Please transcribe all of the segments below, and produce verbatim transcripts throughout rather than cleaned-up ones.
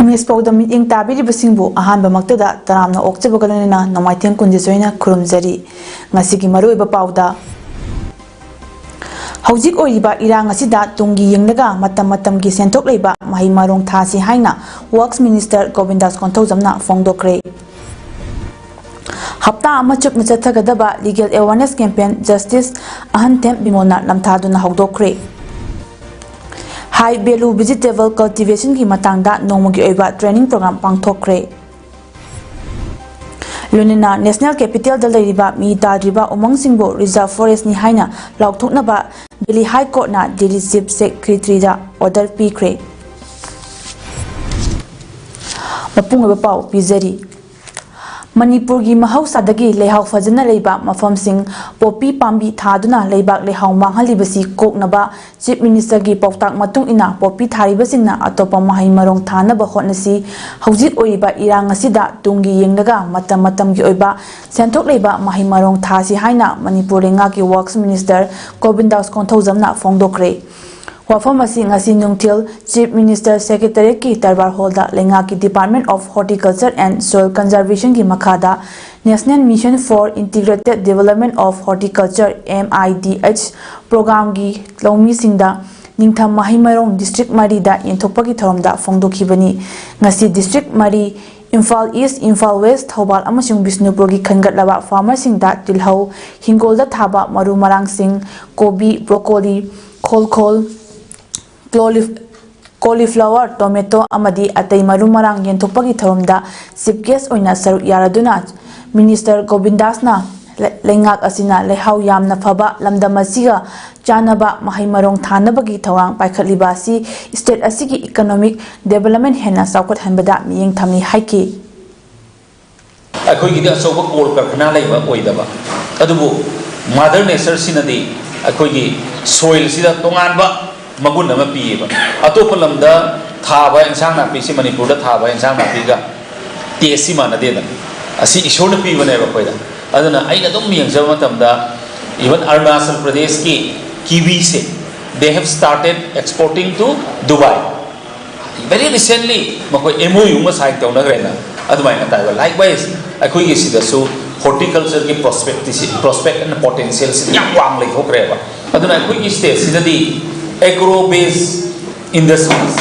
Image ꯄꯥꯎꯗ ꯃꯤꯠꯌꯦꯡ ꯇꯥꯕꯤꯔꯤꯕꯁꯤꯡꯕꯨ ꯑꯍꯥꯟꯕꯃꯛꯇꯗ ꯇꯔꯥꯝꯅ ꯑꯣꯛꯆꯕꯒ ꯂꯣꯏꯅꯅ ꯅꯣꯡꯃꯥꯏꯊꯦꯝ ꯀꯨꯟꯖꯦꯁꯣꯏꯅ ꯈꯨꯔꯨꯝꯖꯔꯤ꯫ ꯉꯁꯤꯒꯤ ꯃꯔꯨꯑꯣꯏꯕ ꯄꯥꯎꯗ, ꯍꯧꯖꯤꯛ ꯑꯣꯏꯔꯤꯕ ꯏꯔꯥꯡ ꯑꯁꯤꯗ ꯇꯨꯡꯒꯤ ꯌꯦꯡꯂꯒ ꯃꯇꯝ ꯃꯇꯝꯒꯤ ꯁꯦꯟꯊꯣꯛ ꯂꯩꯕ ꯃꯍꯩ ꯃꯔꯣꯡ ꯊꯥꯁꯤ ꯍꯥꯏꯅ Works Minister ꯒꯣꯕꯤꯟꯗꯥꯁ ꯀꯣꯟꯊꯧꯖꯝꯅ ꯐꯣꯡꯗꯣꯛꯈ꯭ꯔꯦ꯫ ꯍꯞꯇꯥ ꯑꯃ ꯆꯨꯞꯅ ꯆꯠꯊꯒꯗꯕ Legal Awareness Campaign Justice ꯑꯍꯟꯊꯦꯝ ꯕꯤꯃꯣꯜꯅ ꯂꯝꯊꯥꯗꯨꯅ ꯍꯧꯗꯣꯛꯈ꯭ꯔꯦ꯫ High Value Vegetable Cultivation ꯒꯤ ꯃꯇꯥꯡꯗ ꯅꯣꯡꯃꯒꯤ ꯑꯣꯏꯕ training program ꯄꯥꯡꯊꯣꯛꯈ꯭ꯔꯦ꯫ ꯂꯣꯏꯅꯅ National Capital ꯗ ꯂꯩꯔꯤꯕ ꯃꯤ ꯇꯥꯗ꯭ꯔꯤꯕ ꯎꯃꯪꯁꯤꯡꯕꯨ Reserve Forest ꯅꯤ ꯍꯥꯏꯅ ꯂꯥꯎꯊꯣꯛꯅꯕ Delhi High Court ꯅ Delhi Chief Secretary ꯗ order ꯄꯤꯈ꯭ꯔꯦ꯫ ꯃꯄꯨꯡ ꯑꯣꯏꯕ ꯄꯥꯎ ꯄꯤꯖꯔꯤ꯫ ꯃꯅꯤꯄꯨꯔꯒꯤ ꯃꯍꯧꯁꯥꯗꯒꯤ ꯂꯩꯍꯥꯎ ꯐꯖꯅ ꯂꯩꯕ ꯃꯐꯝꯁꯤꯡ ꯄꯣꯄꯤ ꯄꯥꯝꯕꯤ ꯊꯥꯗꯨꯅ ꯂꯩꯕꯥꯛ ꯂꯩꯍꯥꯎ ꯃꯥꯡꯍꯜꯂꯤꯕꯁꯤ ꯀꯣꯛꯅꯕ Chief Minister ꯒꯤ ꯄꯥꯎꯇꯥꯛ ꯃꯇꯨꯡ ꯏꯟꯅ ꯄꯣꯄꯤ ꯊꯥꯔꯤꯕꯁꯤꯡꯅ ꯑꯇꯣꯞꯄ ꯃꯍꯩ ꯃꯔꯣꯡ ꯊꯥꯅꯕ ꯍꯣꯠꯅꯁꯤ꯫ ꯍꯧꯖꯤꯛ ꯑꯣꯏꯔꯤꯕ ꯏꯔꯥꯡ ꯑꯁꯤꯗ ꯇꯨꯡꯒꯤ ꯌꯦꯡꯂꯒ ꯃꯇꯝ ꯃꯇꯝꯒꯤ ꯑꯣꯏꯕ ꯁꯦꯟꯊꯣꯛ ꯂꯩꯕ ꯃꯍꯩ ꯃꯔꯣꯡ ꯊꯥꯁꯤ ꯍꯥꯏꯅ ꯃꯅꯤꯄꯨꯔ ꯂꯩꯉꯥꯛꯀꯤ Works Minister ꯒꯣꯕꯤꯟꯗꯥꯁ ꯀꯣꯟꯊꯧꯖꯝꯅ ꯐꯣꯡꯗꯣꯛꯈ꯭ꯔꯦ꯫ ꯋꯥꯐꯝ ꯑꯁꯤ ꯉꯁꯤ ꯅꯨꯡꯊꯤꯜ Chief Minister Secretariat ꯀꯤ Darbar Hall ꯗ ꯂꯩꯉꯥꯛꯀꯤ Department of Horticulture and Soil Conservation ꯒꯤ ꯃꯈꯥꯗ National Mission for Integrated Development of Horticulture, M I D H, program ꯒꯤ ꯂꯧꯃꯤꯁꯤꯡꯗ ꯅꯤꯡꯊꯝ ꯃꯍꯩ ꯃꯔꯣꯡ district ꯃꯔꯤꯗ ꯌꯦꯟꯊꯣꯛꯄꯒꯤ ꯊꯧꯔꯝꯗ ꯐꯣꯡꯗꯣꯛꯈꯤꯕꯅꯤ꯫ ꯉꯁꯤ district ꯃꯔꯤ, ꯏꯝꯐꯥꯜ East, ꯏꯝꯐꯥꯜ West, ꯊꯧꯕꯥꯜ ꯑꯃꯁꯨꯡ ꯕꯤꯁꯅꯨꯄꯨꯔꯒꯤ ꯈꯟꯒꯠꯂꯕ farmer ꯁꯤꯡꯗ ꯇꯤꯜꯍꯧ, ꯍꯤꯡꯒꯣꯜꯗ ꯊꯥꯕ ꯃꯔꯨ ꯃꯔꯥꯡꯁꯤꯡ, ꯀꯣꯕꯤ, broccoli, ꯈꯣꯜꯈꯣꯜ, clolif-, cauliflower, tomato ꯑꯃꯗꯤ ꯑꯇꯩ ꯃꯔꯨ ꯃꯔꯥꯡ ꯌꯦꯟꯊꯣꯛꯄꯒꯤ ꯊꯧꯔꯝꯗ chief guest ꯑꯣꯏꯅ ꯁꯔꯨꯛ ꯌꯥꯔꯗꯨꯅ Minister ꯒꯣꯕꯤꯟꯗꯥꯁꯅ ꯂꯩꯉꯥꯛ ꯑꯁꯤꯅ ꯂꯩꯍꯥꯎ ꯌꯥꯝꯅ ꯐꯕ ꯂꯝꯗꯝ ꯑꯁꯤꯒ ꯆꯥꯟꯅꯕ ꯃꯍꯩ ꯃꯔꯣꯡ ꯊꯥꯅꯕꯒꯤ ꯊꯧꯔꯥꯡ ꯄꯥꯏꯈꯠꯂꯤꯕ ꯑꯁꯤ state ꯑꯁꯤꯒꯤ economic development ꯍꯦꯟꯅ ꯆꯥꯎꯈꯠꯍꯟꯕꯗ ꯃꯤꯠꯌꯦꯡ ꯊꯝꯂꯤ ꯍꯥꯏꯈꯤ꯫ ꯑꯩꯈꯣꯏꯒꯤꯗꯤ ꯑꯆꯧꯕ ꯀꯣꯜ ꯀꯔꯈꯅꯥ ꯂꯩꯕ ꯑꯣꯏꯗꯕ, ꯑꯗꯨꯕꯨ mother natureꯁꯤꯅꯗꯤ ꯑꯩꯈꯣꯏꯒꯤ soilꯁꯤꯗ ꯇꯣꯉꯥꯟꯕ ꯃꯒꯨꯟ ꯑꯃ ꯄꯤꯌꯦꯕ꯫ ꯑꯇꯣꯞꯄ ꯂꯝꯗ ꯊꯥꯕ ꯏꯟꯁꯥꯡ ꯅꯥꯄꯤꯁꯤ ꯃꯅꯤꯄꯨꯔꯗ ꯊꯥꯕ ꯏꯟꯁꯥꯡ ꯅꯥꯄꯤꯒ tasteꯁꯤ ꯃꯥꯟꯅꯗꯦꯗꯅ꯫ ꯑꯁꯤ ꯏꯁꯣꯔꯅ ꯄꯤꯕꯅꯦꯕ ꯑꯩꯈꯣꯏꯗ꯫ ꯑꯗꯨꯅ ꯑꯩꯅ ꯑꯗꯨꯝ ꯌꯦꯡꯖꯕ ꯃꯇꯝꯗ, even ꯑꯔꯨꯅꯥꯆꯜ ꯄ꯭ꯔꯗꯦꯁꯀꯤ kiwiꯁꯦ, they have started exporting to Dubai꯫ Very recently ꯃꯈꯣꯏ MOU ꯑꯃ sign ꯇꯧꯅꯈ꯭ꯔꯦꯅ꯫ ꯑꯗꯨꯃꯥꯏꯅ ꯇꯥꯏꯕ꯫ Likewise, ꯑꯩꯈꯣꯏꯒꯤ ꯁꯤꯗꯁꯨ horticultureꯒꯤ prospectꯁꯤ, prospect and potentialꯁꯤ ꯌꯥꯝ ꯋꯥꯡ ꯂꯩꯊꯣꯛꯈ꯭ꯔꯦꯕ꯫ ꯑꯗꯨꯅ ꯑꯩꯈꯣꯏꯒꯤ stateꯁꯤꯗꯗꯤ agro based industries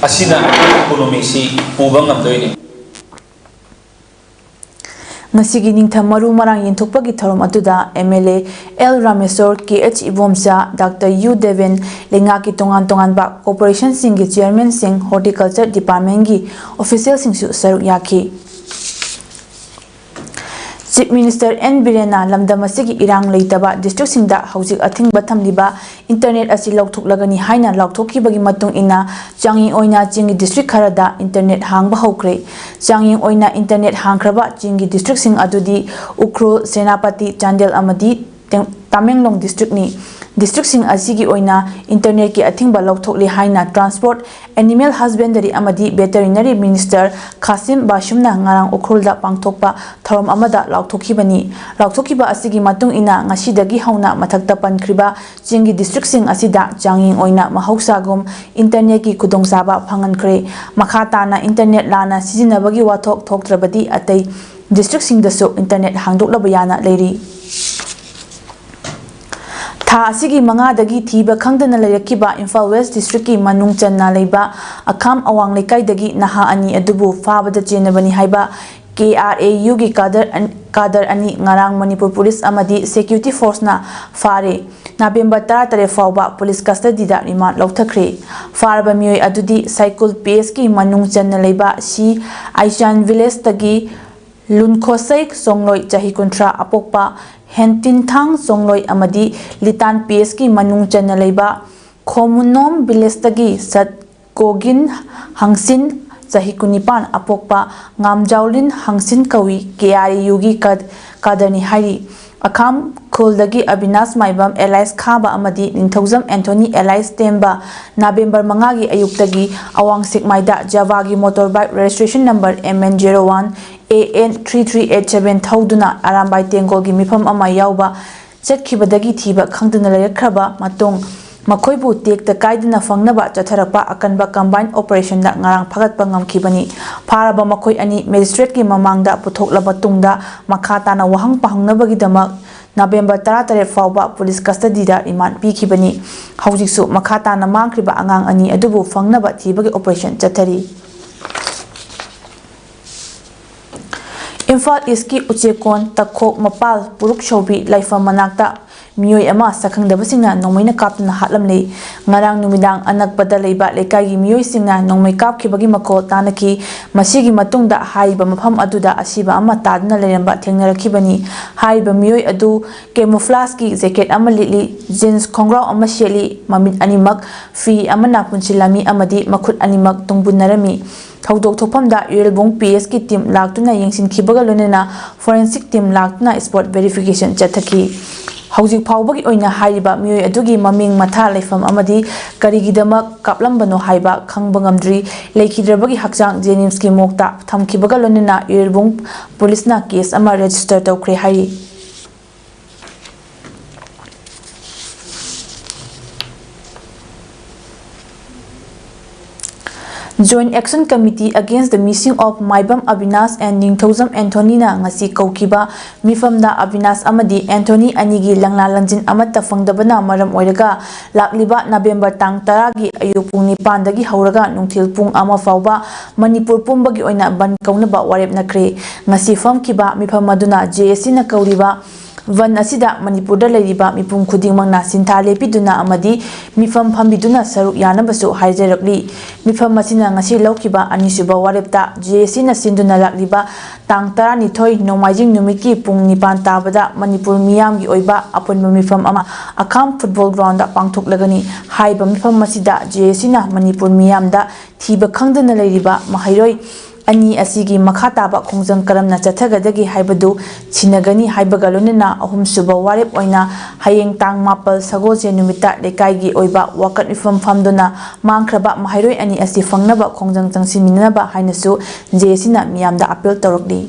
ꯑꯁꯤꯅ economyꯁꯤ ꯄꯨꯕ ꯉꯝꯗꯣꯏꯅꯤ꯫ ꯉꯁꯤꯒꯤ ꯅꯤꯡꯊꯝ ꯃꯔꯨ ꯃꯔꯥꯡ ꯌꯦꯟꯊꯣꯛꯄꯒꯤ ꯊꯧꯔꯝ ꯑꯗꯨꯗ MLA ꯑꯦꯜ ꯔꯥꯃꯦꯁꯣꯔ, ꯀꯦ H Ibomcha, doctor U Deben, ꯂꯩꯉꯥꯛꯀꯤ ꯇꯣꯉꯥꯟ ꯇꯣꯉꯥꯟꯕ corporationꯁꯤꯡꯒꯤ chairmanꯁꯤꯡ, horticulture departmentꯀꯤ officialꯁꯤꯡꯁꯨ ꯁꯔꯨꯛ ꯌꯥꯈꯤ꯫ Chief Minister ꯑꯦꯟ ꯕꯤꯔꯦꯟꯅ ꯂꯝꯗꯝ ꯑꯁꯤꯒꯤ ꯏꯔꯥꯡ ꯂꯩꯇꯕ districtꯁꯤꯡꯗ ꯍꯧꯖꯤꯛ ꯑꯊꯤꯡꯕ ꯊꯝꯂꯤꯕ internet ꯑꯁꯤ ꯂꯧꯊꯣꯛꯂꯒꯅꯤ ꯍꯥꯏꯅ ꯂꯥꯎꯊꯣꯛꯈꯤꯕꯒꯤ ꯃꯇꯨꯡ ꯏꯟꯅ ꯆꯥꯡꯌꯦꯡ ꯑꯣꯏꯅ ꯆꯤꯡꯒꯤ district ꯈꯔꯗ internet ꯍꯥꯡꯕ ꯍꯧꯈ꯭ꯔꯦ꯫ ꯆꯥꯡꯌꯦꯡ ꯑꯣꯏꯅ internet ꯍꯥꯡꯈ꯭ꯔꯕ ꯆꯤꯡꯒꯤ districtꯁꯤꯡ ꯑꯗꯨꯗꯤ ꯎꯈ꯭ꯔꯨꯜ, ꯁꯦꯅꯥꯄꯇꯤ, ꯆꯥꯟꯗꯦꯜ ꯑꯃꯗꯤ ꯇꯦꯡ-, ꯇꯃꯦꯡꯂꯣꯡ districtꯅꯤ꯫ Districtꯁꯤꯡ ꯑꯁꯤꯒꯤ ꯑꯣꯏꯅ internetꯀꯤ ꯑꯊꯤꯡꯕ ꯂꯧꯊꯣꯛꯂꯦ ꯍꯥꯏꯅ Transport, Animal Husbandry ꯑꯃꯗꯤ Veterinary Minister ꯈꯥꯁꯤꯝ ꯕꯥꯁꯨꯝꯅ ꯉꯔꯥꯡ ꯎꯈ꯭ꯔꯨꯜꯗ ꯄꯥꯡꯊꯣꯛꯄ ꯊꯧꯔꯝ ꯑꯃꯗ ꯂꯥꯎꯊꯣꯛꯈꯤꯕꯅꯤ꯫ ꯂꯥꯎꯊꯣꯛꯈꯤꯕ ꯑꯁꯤꯒꯤ ꯃꯇꯨꯡ ꯏꯟꯅ ꯉꯁꯤꯗꯒꯤ ꯍꯧꯅ ꯃꯊꯛꯇ ꯄꯟꯈ꯭ꯔꯤꯕ ꯆꯤꯡꯒꯤ districtꯁꯤꯡ ꯑꯁꯤꯗ ꯆꯥꯡꯌꯦꯡ ꯑꯣꯏꯅ ꯃꯍꯧꯁꯥꯒꯨꯝ internetꯀꯤ ꯈꯨꯗꯣꯡꯆꯥꯕ ꯐꯪꯍꯟꯈ꯭ꯔꯦ꯫ ꯃꯈꯥ ꯇꯥꯅ internet ꯂꯥꯟꯅ ꯁꯤꯖꯤꯟꯅꯕꯒꯤ ꯋꯥꯊꯣꯛ ꯊꯣꯛꯇ꯭ꯔꯕꯗꯤ ꯑꯇꯩ districtꯁꯤꯡꯗꯁꯨ internet ꯍꯥꯡꯗꯣꯛꯂꯕ ꯌꯥꯅ ꯂꯩꯔꯤ꯫ ꯊꯥ ꯑꯁꯤꯒꯤ ꯃꯉꯥꯗꯒꯤ ꯊꯤꯕ ꯈꯪꯗꯅ ꯂꯩꯔꯛꯈꯤꯕ ꯏꯝꯐꯥꯜ West districtꯀꯤ ꯃꯅꯨꯡ ꯆꯟꯅ ꯂꯩꯕ ꯑꯈꯥꯝ ꯑꯋꯥꯡ ꯂꯩꯀꯥꯏꯗꯒꯤ ꯅꯍꯥ ꯑꯅꯤ ꯑꯗꯨꯕꯨ ꯐꯥꯕꯗ ꯆꯦꯟꯅꯕꯅꯤ ꯍꯥꯏꯕ KRAUꯒꯤ cadre ꯑꯟ-, cadre ꯑꯅꯤ ꯉꯔꯥꯡ ꯃꯅꯤꯄꯨꯔ police ꯑꯃꯗꯤ security forceꯅ ꯐꯥꯔꯦ꯫ ꯅꯕꯦꯝꯕꯔ ꯇꯔꯥꯇꯔꯦꯠ ꯐꯥꯎꯕ police custodyꯗ remand ꯂꯧꯊꯈ꯭ꯔꯦ꯫ ꯐꯥꯔꯕ ꯃꯤꯑꯣꯏ ꯑꯗꯨꯗꯤ ꯁꯥꯏꯀꯨꯜ PSꯀꯤ ꯃꯅꯨꯡ ꯆꯟꯅ ꯂꯩꯕ ꯁꯤ ꯑꯥꯏꯆꯥꯟ villageꯇꯒꯤ ꯂꯨꯟꯈꯣꯁꯩ ꯆꯣꯡꯂꯣꯏ, ꯆꯍꯤ ꯀꯨꯟꯊ꯭ꯔꯥ, ꯑꯄꯣꯛꯄ ꯍꯦꯟꯇꯤꯟꯊꯥꯡ ꯆꯣꯡꯂꯣꯏ ꯑꯃꯗꯤ ꯂꯤꯇꯥꯟ ꯄꯤ ꯑꯦꯁꯀꯤ ꯃꯅꯨꯡ ꯆꯟꯅ ꯂꯩꯕ ꯈꯣꯃꯨꯅꯣꯝ ꯚꯤꯂꯦꯖꯇꯒꯤ ꯁꯠꯀꯣꯒꯤꯟ ꯍꯪꯁꯤꯟ, ꯆꯍꯤ ꯀꯨꯟꯅꯤꯄꯥꯟ, ꯑꯄꯣꯛꯄ ꯉꯥꯝꯖꯥꯎꯂꯤꯟ ꯍꯪꯁꯤꯟ ꯀꯧꯏ, ꯀꯦ ꯑꯥꯔ ꯌꯨꯒꯤ ꯀꯥꯗꯔꯅꯤ ꯍꯥꯏꯔꯤ꯫ ꯑꯈꯥꯝ ꯈꯨꯜꯗꯒꯤ ꯑꯕꯤꯅꯥꯁ ꯃꯥꯏꯕꯝ ꯑꯦꯂꯥꯏꯁ ꯈꯥꯕ ꯑꯃꯗꯤ ꯅꯤꯡꯊꯧꯖꯝ ꯑꯦꯟꯊꯣꯅꯤ ꯑꯦꯂꯥꯏꯁ ꯇꯦꯝꯕ ꯅꯕꯦꯝꯕꯔ ꯃꯉꯥꯒꯤ ꯑꯌꯨꯛꯇꯒꯤ ꯑꯋꯥꯡ ꯁꯦꯛꯃꯥꯏꯗ ꯖꯥꯚꯥꯒꯤ motor bike registration number M N zero one A N three three eight seven ꯊꯧꯗꯨꯅ ꯑꯔꯥꯝꯕꯥꯏ ꯇꯦꯡꯒꯣꯜꯒꯤ ꯃꯤꯐꯝ ꯑꯃ ꯌꯥꯎꯕ ꯆꯠꯈꯤꯕꯗꯒꯤ ꯊꯤꯕ ꯈꯪꯗꯅ ꯂꯩꯔꯛꯈ꯭ꯔꯕ ꯃꯇꯨꯡ, ꯃꯈꯣꯏꯕꯨ ꯇꯦꯛꯇ ꯀꯥꯏꯗꯅ ꯐꯪꯅꯕ ꯆꯠꯊꯔꯛꯄ ꯑꯀꯟꯕ ꯀꯝꯕꯥꯏꯟ ꯑꯣꯄꯔꯦꯁꯟꯗ ꯉꯔꯥꯡ ꯐꯥꯒꯠꯄ ꯉꯝꯈꯤꯕꯅꯤ꯫ ꯐꯥꯔꯕ ꯃꯈꯣꯏ ꯑꯅꯤ ꯃꯦꯖꯤꯁꯇ꯭ꯔꯦꯠꯀꯤ ꯃꯃꯥꯡꯗ ꯄꯨꯊꯣꯛꯂꯕ ꯇꯨꯡꯗ ꯃꯈꯥ ꯇꯥꯅ ꯋꯥꯍꯪ ꯄꯥꯍꯪꯅꯕꯒꯤꯗꯃꯛ ꯅꯕꯦꯝꯕꯔ ꯇꯔꯥꯇꯔꯦꯠ ꯐꯥꯎꯕ ꯄꯨꯂꯤꯁ ꯀꯁꯇꯗꯤꯗ ꯔꯤꯃꯥꯟ ꯄꯤꯈꯤꯕꯅꯤ꯫ ꯍꯧꯖꯤꯛꯁꯨ ꯃꯈꯥ ꯇꯥꯅ ꯃꯥꯡꯈ꯭ꯔꯤꯕ ꯑꯉꯥꯡ ꯑꯅꯤ ꯑꯗꯨꯕꯨ ꯐꯪꯅꯕ ꯊꯤꯕꯒꯤ ꯑꯣꯄꯔꯦꯁꯟ ꯆꯠꯊꯔꯤ꯫ ꯏꯝꯐꯥꯜ ꯏꯁꯀꯤ ꯎꯆꯦꯛꯀꯣꯟ ꯇꯈꯣꯛ ꯃꯄꯥꯜ ꯄꯨꯔꯨꯛ ꯁꯧꯕꯤ ꯂꯥꯏꯐꯝ ꯃꯅꯥꯛꯇ ꯃꯤꯑꯣꯏ ꯑꯃ ꯁꯛꯈꯪꯗꯕꯁꯤꯡꯅ ꯅꯣꯡꯃꯩꯅ ꯀꯥꯞꯇꯨꯅ ꯍꯥꯠꯂꯝꯂꯦ꯫ ꯉꯔꯥꯡ ꯅꯨꯃꯤꯗꯥꯡ ꯑꯅꯛꯄꯗ ꯂꯩꯕ ꯂꯩꯀꯥꯏꯒꯤ ꯃꯤꯑꯣꯏꯁꯤꯡꯅ ꯅꯣꯡꯃꯩ ꯀꯥꯞꯈꯤꯕꯒꯤ ꯃꯈꯣꯜ ꯇꯥꯅꯈꯤ꯫ ꯃꯁꯤꯒꯤ ꯃꯇꯨꯡꯗ ꯍꯥꯏꯔꯤꯕ ꯃꯐꯝ ꯑꯗꯨꯗ ꯑꯁꯤꯕ ꯑꯃ ꯇꯥꯗꯨꯅ ꯂꯩꯔꯝꯕ ꯊꯦꯡꯅꯔꯛꯈꯤꯕꯅꯤ꯫ ꯍꯥꯏꯔꯤꯕ ꯃꯤꯑꯣꯏ ꯑꯗꯨ ꯀꯦꯃꯨꯐ꯭ꯂꯥꯖꯀꯤ ꯖꯦꯀꯦꯠ ꯑꯃ ꯂꯤꯠꯂꯤ, ꯖꯤꯟꯁ ꯈꯣꯡꯒ꯭ꯔꯥꯎ ꯑꯃ ꯁꯦꯠꯂꯤ, ꯃꯃꯤꯠ ꯑꯅꯤꯃꯛ ꯐꯤ ꯑꯃꯅ ꯄꯨꯟꯁꯤꯜꯂꯝꯃꯤ ꯑꯃꯗꯤ ꯃꯈꯨꯠ ꯑꯅꯤꯃꯛ ꯇꯨꯡꯕꯨꯟꯅꯔꯝꯃꯤ꯫ ꯊꯧꯗꯣꯛ ꯊꯣꯛꯐꯝꯗ ꯏꯔꯦꯜꯕꯨꯡ ꯄꯤ ꯑꯦꯁꯀꯤ ꯇꯤꯝ ꯂꯥꯛꯇꯨꯅ ꯌꯦꯡꯁꯤꯟꯈꯤꯕꯒ ꯂꯣꯏꯅꯅ ꯐꯣꯔꯦꯟꯁꯤꯛ ꯇꯤꯝ ꯂꯥꯛꯇꯨꯅ ꯁ꯭ꯄꯣꯠ ꯚꯦꯔꯤꯐꯤꯀꯦꯁꯟ ꯆꯠꯊꯈꯤ꯫ ꯍꯧꯖꯤꯛ ꯐꯥꯎꯕꯒꯤ ꯑꯣꯏꯅ ꯍꯥꯏꯔꯤꯕ ꯃꯤꯑꯣꯏ ꯑꯗꯨꯒꯤ ꯃꯃꯤꯡ, ꯃꯊꯥ, ꯂꯩꯐꯝ ꯑꯃꯗꯤ ꯀꯔꯤꯒꯤꯗꯃꯛ ꯀꯥꯞꯂꯝꯕꯅꯣ ꯍꯥꯏꯕ ꯈꯪꯕ ꯉꯝꯗ꯭ꯔꯤ꯫ ꯂꯩꯈꯤꯗ꯭ꯔꯕꯒꯤ ꯍꯛꯆꯥꯡ ꯖꯦꯅꯤꯝꯁꯀꯤ ꯃꯣꯔꯒꯇ ꯊꯝꯈꯤꯕꯒ ꯂꯣꯏꯅꯅ ꯏꯔꯦꯜꯕꯨꯡ ꯄꯨꯂꯤꯁꯅ ꯀꯦꯁ ꯑꯃ ꯔꯦꯖꯤꯁꯇꯔ ꯇꯧꯈ꯭ꯔꯦ ꯍꯥꯏꯔꯤ꯫ Joint Action Committee Against the Missing of Maibam Abinash and ꯅꯤꯡꯊꯧꯖꯝ ꯑꯦꯟꯊꯣꯅꯤꯅ ꯉꯁꯤ ꯀꯧꯈꯤꯕ ꯃꯤꯐꯝꯗ ꯑꯕꯤꯅꯥꯁ ꯑꯃꯗꯤ ꯑꯦꯟꯊꯣꯅꯤ ꯑꯅꯤꯒꯤ ꯂꯪꯂꯥ ꯂꯪꯖꯤꯟ ꯑꯃꯠꯇ ꯐꯪꯗꯕꯅ ꯃꯔꯝ ꯑꯣꯏꯔꯒ ꯂꯥꯛꯂꯤꯕ ꯅꯕꯦꯝꯕꯔ ꯇꯥꯡ ꯇꯔꯥꯒꯤ ꯑꯌꯨꯛ ꯄꯨꯡ ꯅꯤꯄꯥꯟꯗꯒꯤ ꯍꯧꯔꯒ ꯅꯨꯡꯊꯤꯜ ꯄꯨꯡ ꯑꯃ ꯐꯥꯎꯕ ꯃꯅꯤꯄꯨꯔ ꯄꯨꯝꯕꯒꯤ ꯑꯣꯏꯅ ꯕꯟ ꯀꯧꯅꯕ ꯋꯥꯔꯦꯞꯅꯈ꯭ꯔꯦ꯫ ꯉꯁꯤ ꯐꯝꯈꯤꯕ ꯃꯤꯐꯝ ꯑꯗꯨꯅ ꯖꯦ ꯑꯦ ꯁꯤꯅ ꯀꯧꯔꯤꯕ ꯕꯟ ꯑꯁꯤꯗ ꯃꯅꯤꯄꯨꯔꯗ ꯂꯩꯔꯤꯕ ꯃꯤꯄꯨꯝ ꯈꯨꯗꯤꯡꯃꯛꯅ ꯁꯤꯟꯊꯥ ꯂꯦꯞꯄꯤꯗꯨꯅ ꯑꯃꯗꯤ ꯃꯤꯐꯝ ꯐꯝꯕꯤꯗꯨꯅ ꯁꯔꯨꯛ ꯌꯥꯅꯕꯁꯨ ꯍꯥꯏꯖꯔꯛꯂꯤ꯫ ꯃꯤꯐꯝ ꯑꯁꯤꯅ ꯉꯁꯤ ꯂꯧꯈꯤꯕ ꯑꯅꯤꯁꯨꯕ ꯋꯥꯔꯦꯞꯇ ꯖꯦ ꯑꯦ ꯁꯤꯅ ꯁꯤꯟꯗꯨꯅ ꯂꯥꯛꯂꯤꯕ ꯇꯥꯡ ꯇꯔꯥꯅꯤꯊꯣꯏ ꯅꯣꯡꯃꯥꯏꯖꯤꯡ ꯅꯨꯃꯤꯠꯀꯤ ꯄꯨꯡ ꯅꯤꯄꯥꯟ ꯇꯥꯕꯗ ꯃꯅꯤꯄꯨꯔ ꯃꯤꯌꯥꯝꯒꯤ ꯑꯣꯏꯕ ꯑꯄꯨꯟꯕ ꯃꯤꯐꯝ ꯑꯃ ꯑꯈꯥꯝ ꯐꯨꯠꯕꯣꯜ ꯒ꯭ꯔꯥꯎꯟꯗ ꯄꯥꯡꯊꯣꯛꯂꯒꯅꯤ꯫ ꯍꯥꯏꯔꯤꯕ ꯃꯤꯐꯝ ꯑꯁꯤꯗ ꯖꯦ ꯑꯦ ꯁꯤꯅ ꯃꯅꯤꯄꯨꯔ ꯃꯤꯌꯥꯝꯗ ꯊꯤꯕ ꯈꯪꯗꯅ ꯂꯩꯔꯤꯕ ꯃꯍꯩꯔꯣꯏ ꯑꯅꯤ ꯑꯁꯤꯒꯤ ꯃꯈꯥ ꯇꯥꯕ ꯈꯣꯡꯖꯪ ꯀꯔꯝꯅ ꯆꯠꯊꯒꯗꯒꯦ ꯍꯥꯏꯕꯗꯨ ꯁꯤꯟꯅꯒꯅꯤ ꯍꯥꯏꯕꯒ ꯂꯣꯏꯅꯅ ꯑꯍꯨꯝꯁꯨꯕ ꯋꯥꯔꯦꯞ ꯑꯣꯏꯅ ꯍꯌꯦꯡ ꯇꯥꯡ ꯃꯥꯄꯜ ꯁꯒꯣꯜꯁꯦꯟ ꯅꯨꯃꯤꯠꯇ ꯂꯩꯀꯥꯏꯒꯤ ꯑꯣꯏꯕ ꯋꯥꯀꯠ ꯃꯤꯐꯝ ꯐꯝꯗꯨꯅ ꯃꯥꯡꯈ꯭ꯔꯕ ꯃꯍꯩꯔꯣꯏ ꯑꯅꯤ ꯑꯁꯤ ꯐꯪꯅꯕ ꯈꯣꯡꯖꯪ ꯆꯪꯁꯤꯟꯃꯤꯟꯅꯅꯕ ꯍꯥꯏꯅꯁꯨ ꯖꯦ ꯑꯦ ꯁꯤꯅ ꯃꯤꯌꯥꯝꯗ ꯑꯥꯄꯤꯜ ꯇꯧꯔꯛꯂꯤ꯫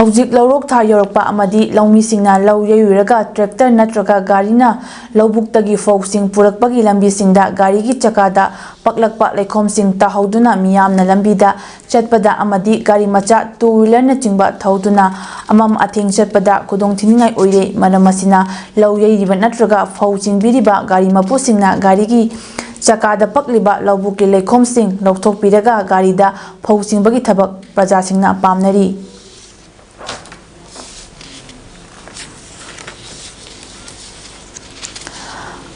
ꯍꯧꯖꯤꯛ ꯂꯧꯔꯣꯛ ꯊꯥ ꯌꯧꯔꯛꯄ ꯑꯃꯗꯤ ꯂꯧꯃꯤꯁꯤꯡꯅ ꯂꯧ ꯌꯩꯔꯨꯔꯒ ꯇ꯭ꯔꯦꯛꯇꯔ ꯅꯠꯇ꯭ꯔꯒ ꯒꯥꯔꯤꯅ ꯂꯧꯕꯨꯛꯇꯒꯤ ꯐꯧꯁꯤꯡ ꯄꯨꯔꯛꯄꯒꯤ ꯂꯝꯕꯤꯁꯤꯡꯗ ꯒꯥꯔꯤꯒꯤ ꯆꯀꯥꯗ ꯄꯛꯂꯛꯄ ꯂꯩꯈꯣꯝꯁꯤꯡ ꯇꯥꯍꯧꯗꯨꯅ ꯃꯤꯌꯥꯝꯅ ꯂꯝꯕꯤꯗ ꯆꯠꯄꯗ ꯑꯃꯗꯤ ꯒꯥꯔꯤ ꯃꯆꯥ ꯇꯨ ꯋꯤꯂꯔꯅꯆꯤꯡꯕ ꯊꯧꯗꯨꯅ ꯑꯃꯝ ꯑꯊꯦꯡ ꯆꯠꯄꯗ ꯈꯨꯗꯣꯡꯊꯤꯅꯤꯡꯉꯥꯏ ꯑꯣꯏꯔꯦ꯫ ꯃꯔꯝ ꯑꯁꯤꯅ ꯂꯧ ꯌꯩꯔꯤꯕ ꯅꯠꯇ꯭ꯔꯒ ꯐꯧ ꯆꯤꯡꯕꯤꯔꯤꯕ ꯒꯥꯔꯤ ꯃꯄꯨꯁꯤꯡꯅ ꯒꯥꯔꯤꯒꯤ ꯆꯀꯥꯗ ꯄꯛꯂꯤꯕ ꯂꯧꯕꯨꯛꯀꯤ ꯂꯩꯈꯣꯝꯁꯤꯡ ꯂꯧꯊꯣꯛꯄꯤꯔꯒ ꯒꯥꯔꯤꯗ ꯐꯧ ꯆꯤꯡꯕꯒꯤ ꯊꯕꯛ ꯄ꯭ꯔꯖꯥꯁꯤꯡꯅ ꯄꯥꯝꯅꯔꯤ꯫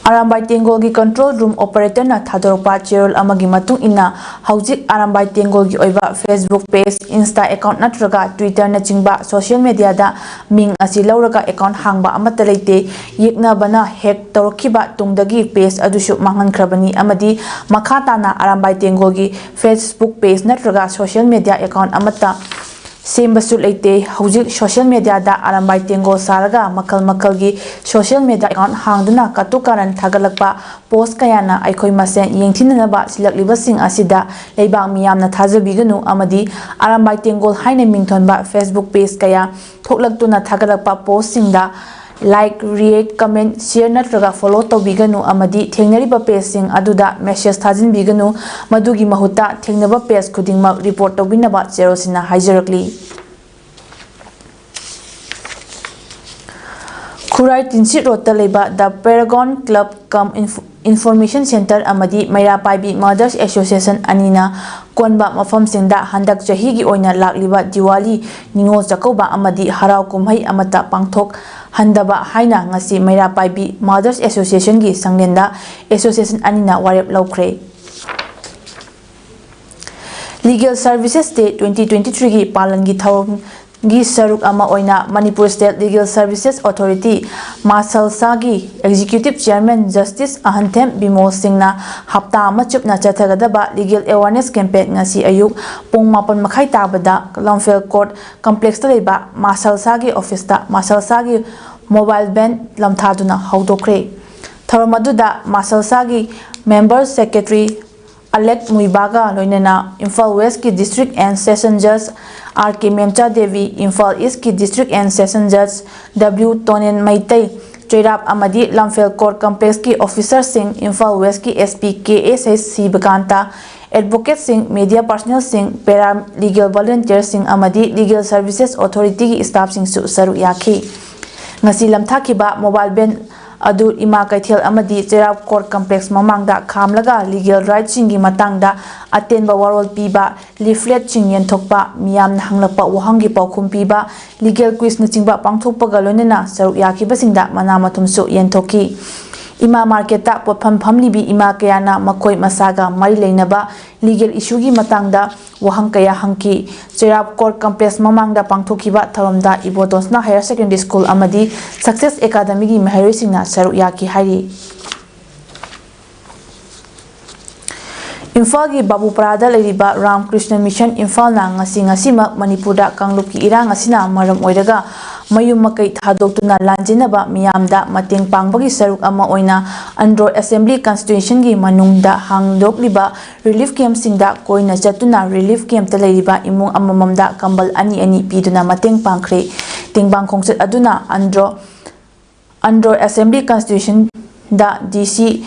ꯑꯔꯥꯝꯕꯥꯏ ꯇꯦꯡꯒꯣꯜꯒꯤ control room operatorꯅ ꯊꯥꯗꯣꯔꯛꯄ ꯆꯦꯔꯣꯜ ꯑꯃꯒꯤ ꯃꯇꯨꯡ ꯏꯟꯅ, ꯍꯧꯖꯤꯛ ꯑꯔꯥꯝꯕꯥꯏ ꯇꯦꯡꯒꯣꯜꯒꯤ ꯑꯣꯏꯕ Facebook page, Insta account ꯅꯠꯇ꯭ꯔꯒ Twitterꯅꯆꯤꯡꯕ social mediaꯗ ꯃꯤꯡ ꯑꯁꯤ ꯂꯧꯔꯒ account ꯍꯥꯡꯕ ꯑꯃꯠꯇ ꯂꯩꯇꯦ꯫ ꯌꯦꯛꯅꯕꯅ hack ꯇꯧꯔꯛꯈꯤꯕ ꯇꯨꯡꯗꯒꯤ page ꯑꯗꯨꯁꯨ ꯃꯥꯡꯍꯟꯈ꯭ꯔꯕꯅꯤ ꯑꯃꯗꯤ ꯃꯈꯥ ꯇꯥꯅ ꯑꯔꯥꯝꯕꯥꯏ ꯇꯦꯡꯒꯣꯜꯒꯤ Facebook page ꯅꯠꯇ꯭ꯔꯒ social media account ꯑꯃꯠꯇ ꯁꯦꯝꯕꯁꯨ ꯂꯩꯇꯦ꯫ ꯍꯧꯖꯤꯛ social mediaꯗ ꯑꯔꯥꯝꯕꯥꯏ ꯇꯦꯡꯒꯣꯜ ꯁꯥꯔꯒ ꯃꯈꯜ ꯃꯈꯜꯒꯤ social media account ꯍꯥꯡꯗꯨꯅ ꯀꯇꯨ ꯀꯥꯔꯟ ꯊꯥꯒꯠꯂꯛꯄ post ꯀꯌꯥꯅ ꯑꯩꯈꯣꯏ ꯃꯁꯦꯟ ꯌꯦꯡꯊꯤꯅꯅꯕ ꯁꯤꯜꯂꯛꯂꯤꯕꯁꯤꯡ ꯑꯁꯤꯗ ꯂꯩꯕꯥꯛ ꯃꯤꯌꯥꯝꯅ ꯊꯥꯖꯕꯤꯒꯅꯨ ꯑꯃꯗꯤ ꯑꯔꯥꯝꯕꯥꯏ ꯇꯦꯡꯒꯣꯜ ꯍꯥꯏꯅ ꯃꯤꯡꯊꯣꯟꯕ Facebook page ꯀꯌꯥ ꯊꯣꯛꯂꯛꯇꯨꯅ ꯊꯥꯒꯠꯂꯛꯄ postꯁꯤꯡꯗ like, react, comment, share ꯅꯠꯇ꯭ꯔꯒ follow ꯇꯧꯕꯤꯒꯅꯨ ꯑꯃꯗꯤ ꯊꯦꯡꯅꯔꯤꯕ pageꯁꯤꯡ ꯑꯗꯨꯗ message ꯊꯥꯖꯤꯟꯕꯤꯒꯅꯨ꯫ ꯃꯗꯨꯒꯤ ꯃꯍꯨꯠꯇ ꯊꯦꯡꯅꯕ page ꯈꯨꯗꯤꯡꯃꯛ report ꯇꯧꯕꯤꯅꯕ ꯆꯦꯔꯣꯜꯁꯤꯅ ꯍꯥꯏꯖꯔꯛꯂꯤ꯫ ꯈꯨꯔꯥꯏ ꯇꯤꯟꯁꯤꯠ ꯔꯣꯗꯇ ꯂꯩꯕ The Paragon Club cum Inf-, Information Center ꯑꯃꯗꯤ ꯃꯩꯔꯥ ꯄꯥꯏꯕꯤ Mothers Association ꯑꯅꯤꯅ ꯀꯣꯟꯕ ꯃꯐꯝꯁꯤꯡꯗ ꯍꯟꯗꯛ ꯆꯍꯤꯒꯤ ꯑꯣꯏꯅ ꯂꯥꯛꯂꯤꯕ ꯗꯤꯋꯥꯂꯤ, ꯅꯤꯉꯣꯜ ꯆꯥꯛꯀꯧꯕ ꯑꯃꯗꯤ ꯍꯔꯥꯎ ꯀꯨꯝꯍꯩ ꯑꯃꯠꯇ ꯄꯥꯡꯊꯣꯛꯍꯟꯗꯕ ꯍꯥꯏꯅ ꯉꯁꯤ ꯃꯩꯔꯥ ꯄꯥꯏꯕꯤ Mothers Association ꯒꯤ ꯁꯪꯂꯦꯟꯗ association ꯑꯅꯤꯅ ꯋꯥꯔꯦꯞ ꯂꯧꯈ꯭ꯔꯦ꯫ Legal Services Day twenty twenty-three ꯒꯤ ꯄꯥꯂꯟꯒꯤ ꯊꯧꯔꯝ ꯒꯤ ꯁꯔꯨꯛ ꯑꯃ ꯑꯣꯏꯅ Manipur State Legal Services Authority, ꯃꯥꯁꯜꯁꯥꯒꯤ Executive Chairman Justice ꯑꯍꯟꯊꯦꯝ Bimol ꯁꯤꯡꯅ ꯍꯞꯇꯥ ꯑꯃ ꯆꯨꯞꯅ ꯆꯠꯊꯒꯗꯕ Legal Awareness Campaign ꯉꯁꯤ ꯑꯌꯨꯛ ꯄꯨꯡ ꯃꯥꯄꯟ ꯃꯈꯥꯏ ꯇꯥꯕꯗ ꯂꯝꯐꯦꯜ Court Complex ꯇ ꯂꯩꯕ ꯃꯥꯁꯜꯁꯥꯒꯤ office ꯇ ꯃꯥꯁꯜꯁꯥꯒꯤ mobile van ꯂꯝꯊꯥꯗꯨꯅ ꯍꯧꯗꯣꯛꯈ꯭ꯔꯦ꯫ ꯊꯧꯔꯝ ꯑꯗꯨꯗ ꯃꯥꯁꯜꯁꯥꯒꯤ Member Secretary ꯑꯂꯦꯛ ꯃꯨꯏꯕꯥꯒ ꯂꯣꯏꯅꯅ ꯏꯝꯐꯥꯜ West ꯀꯤ District and Session Judge R K Memcha Devi, Imphal East ꯀꯤ District and Session Judge W Tonen Meitei, ꯆꯩꯔꯥꯞ ꯑꯃꯗꯤ ꯂꯝꯐꯦꯜ Court Complex ꯀꯤ officer ꯁꯤꯡ, ꯏꯝꯐꯥꯜ West ꯀꯤ SP K S H Shivakant, advocate ꯁꯤꯡ, media personnel ꯁꯤꯡ, paralegal volunteer ꯁꯤꯡ ꯑꯃꯗꯤ Legal Services Authority ꯒꯤ staff ꯁꯤꯡꯁꯨ ꯁꯔꯨꯛ ꯌꯥꯈꯤ꯫ ꯉꯁꯤ ꯂꯝꯊꯥꯈꯤꯕ mobile van ꯑꯗꯨ ꯏꯃꯥ ꯀꯩꯊꯦꯜ ꯑꯃꯗꯤ ꯆꯩꯔꯥꯎ Court Complex ꯃꯃꯥꯡꯗ ꯈꯥꯝꯂꯒ legal right ꯁꯤꯡꯒꯤ ꯃꯇꯥꯡꯗ ꯑꯇꯦꯟꯕ ꯋꯥꯔꯣꯜ ꯄꯤꯕ, leaflet ꯁꯤꯡ ꯌꯦꯟꯊꯣꯛꯄ, ꯃꯤꯌꯥꯝꯅ ꯍꯪꯂꯛꯄ ꯋꯥꯍꯪꯒꯤ ꯄꯥꯎꯈꯨꯝ ꯄꯤꯕ, legal quiz ꯅꯆꯤꯡꯕ ꯄꯥꯡꯊꯣꯛꯄꯒ ꯂꯣꯏꯅꯅ ꯁꯔꯨꯛ ꯌꯥꯈꯤꯕꯁꯤꯡꯗ ꯃꯅꯥ ꯃꯊꯨꯝꯁꯨ ꯌꯦꯟꯊꯣꯛꯈꯤ꯫ ꯏꯃꯥ market ꯇ ꯄꯣꯠꯐꯝ ꯐꯝꯂꯤꯕꯤ ꯏꯃꯥ ꯀꯌꯥꯅ ꯃꯈꯣꯏ ꯃꯁꯥꯒ ꯃꯔꯤ ꯂꯩꯅꯕ legal issue ꯒꯤ ꯃꯇꯥꯡꯗ ꯋꯥꯍꯪ ꯀꯌꯥ ꯍꯪꯈꯤ꯫ ꯆꯩꯔꯥꯎ Court Complex ꯃꯃꯥꯡꯗ ꯄꯥꯡꯊꯣꯛꯈꯤꯕ ꯊꯧꯔꯝꯗ ꯏꯕꯣꯇꯣꯟꯁꯅꯥ Higher Secondary School ꯑꯃꯗꯤ Success Academy ꯒꯤ ꯃꯍꯩꯔꯣꯏꯁꯤꯡꯅ ꯁꯔꯨꯛ ꯌꯥꯈꯤ ꯍꯥꯏꯔꯤ꯫ ꯏꯝꯐꯥꯜꯒꯤ ꯕꯥꯕꯨꯄꯥꯔꯥꯗ ꯂꯩꯔꯤꯕ ꯔꯥꯝ ꯀ꯭ꯔꯤꯁꯅ ꯃꯤꯁꯟ ꯏꯝꯐꯥꯜꯅ ꯉꯁꯤ ꯉꯁꯤꯃꯛ ꯃꯅꯤꯄꯨꯔꯗ ꯀꯥꯡꯂꯨꯞꯀꯤ ꯏꯔꯥꯡ ꯑꯁꯤꯅ ꯃꯔꯝ ꯑꯣꯏꯔꯒ ꯃꯌꯨꯝ ꯃꯀꯩ ꯊꯥꯗꯣꯛꯇꯨꯅ ꯂꯥꯟꯖꯦꯟꯅꯕ ꯃꯤꯌꯥꯝꯗ ꯃꯇꯦꯡ ꯄꯥꯡꯕꯒꯤ ꯁꯔꯨꯛ ꯑꯃ ꯑꯣꯏꯅ ꯑꯟꯗ꯭ꯔꯣ Assembly Constituency ꯒꯤ ꯃꯅꯨꯡꯗ ꯍꯥꯡꯗꯣꯛꯂꯤꯕ relief camp ꯁꯤꯡꯗ ꯀꯣꯏꯅ ꯆꯠꯇꯨꯅ relief camp ꯇ ꯂꯩꯔꯤꯕ ꯏꯃꯨꯡ ꯑꯃꯃꯝꯗ ꯀꯝꯕꯜ ꯑꯅꯤ ꯑꯅꯤ ꯄꯤꯗꯨꯅ ꯃꯇꯦꯡ ꯄꯥꯡꯈ꯭ꯔꯦ꯫ ꯇꯦꯡꯕꯥꯡ ꯈꯣꯡꯆꯠ ꯑꯗꯨꯅ ꯑꯟꯗ꯭ꯔꯣ, ꯑꯟꯗ꯭ꯔꯣ Assembly Constituency ꯗ ꯗꯤ ꯁꯤ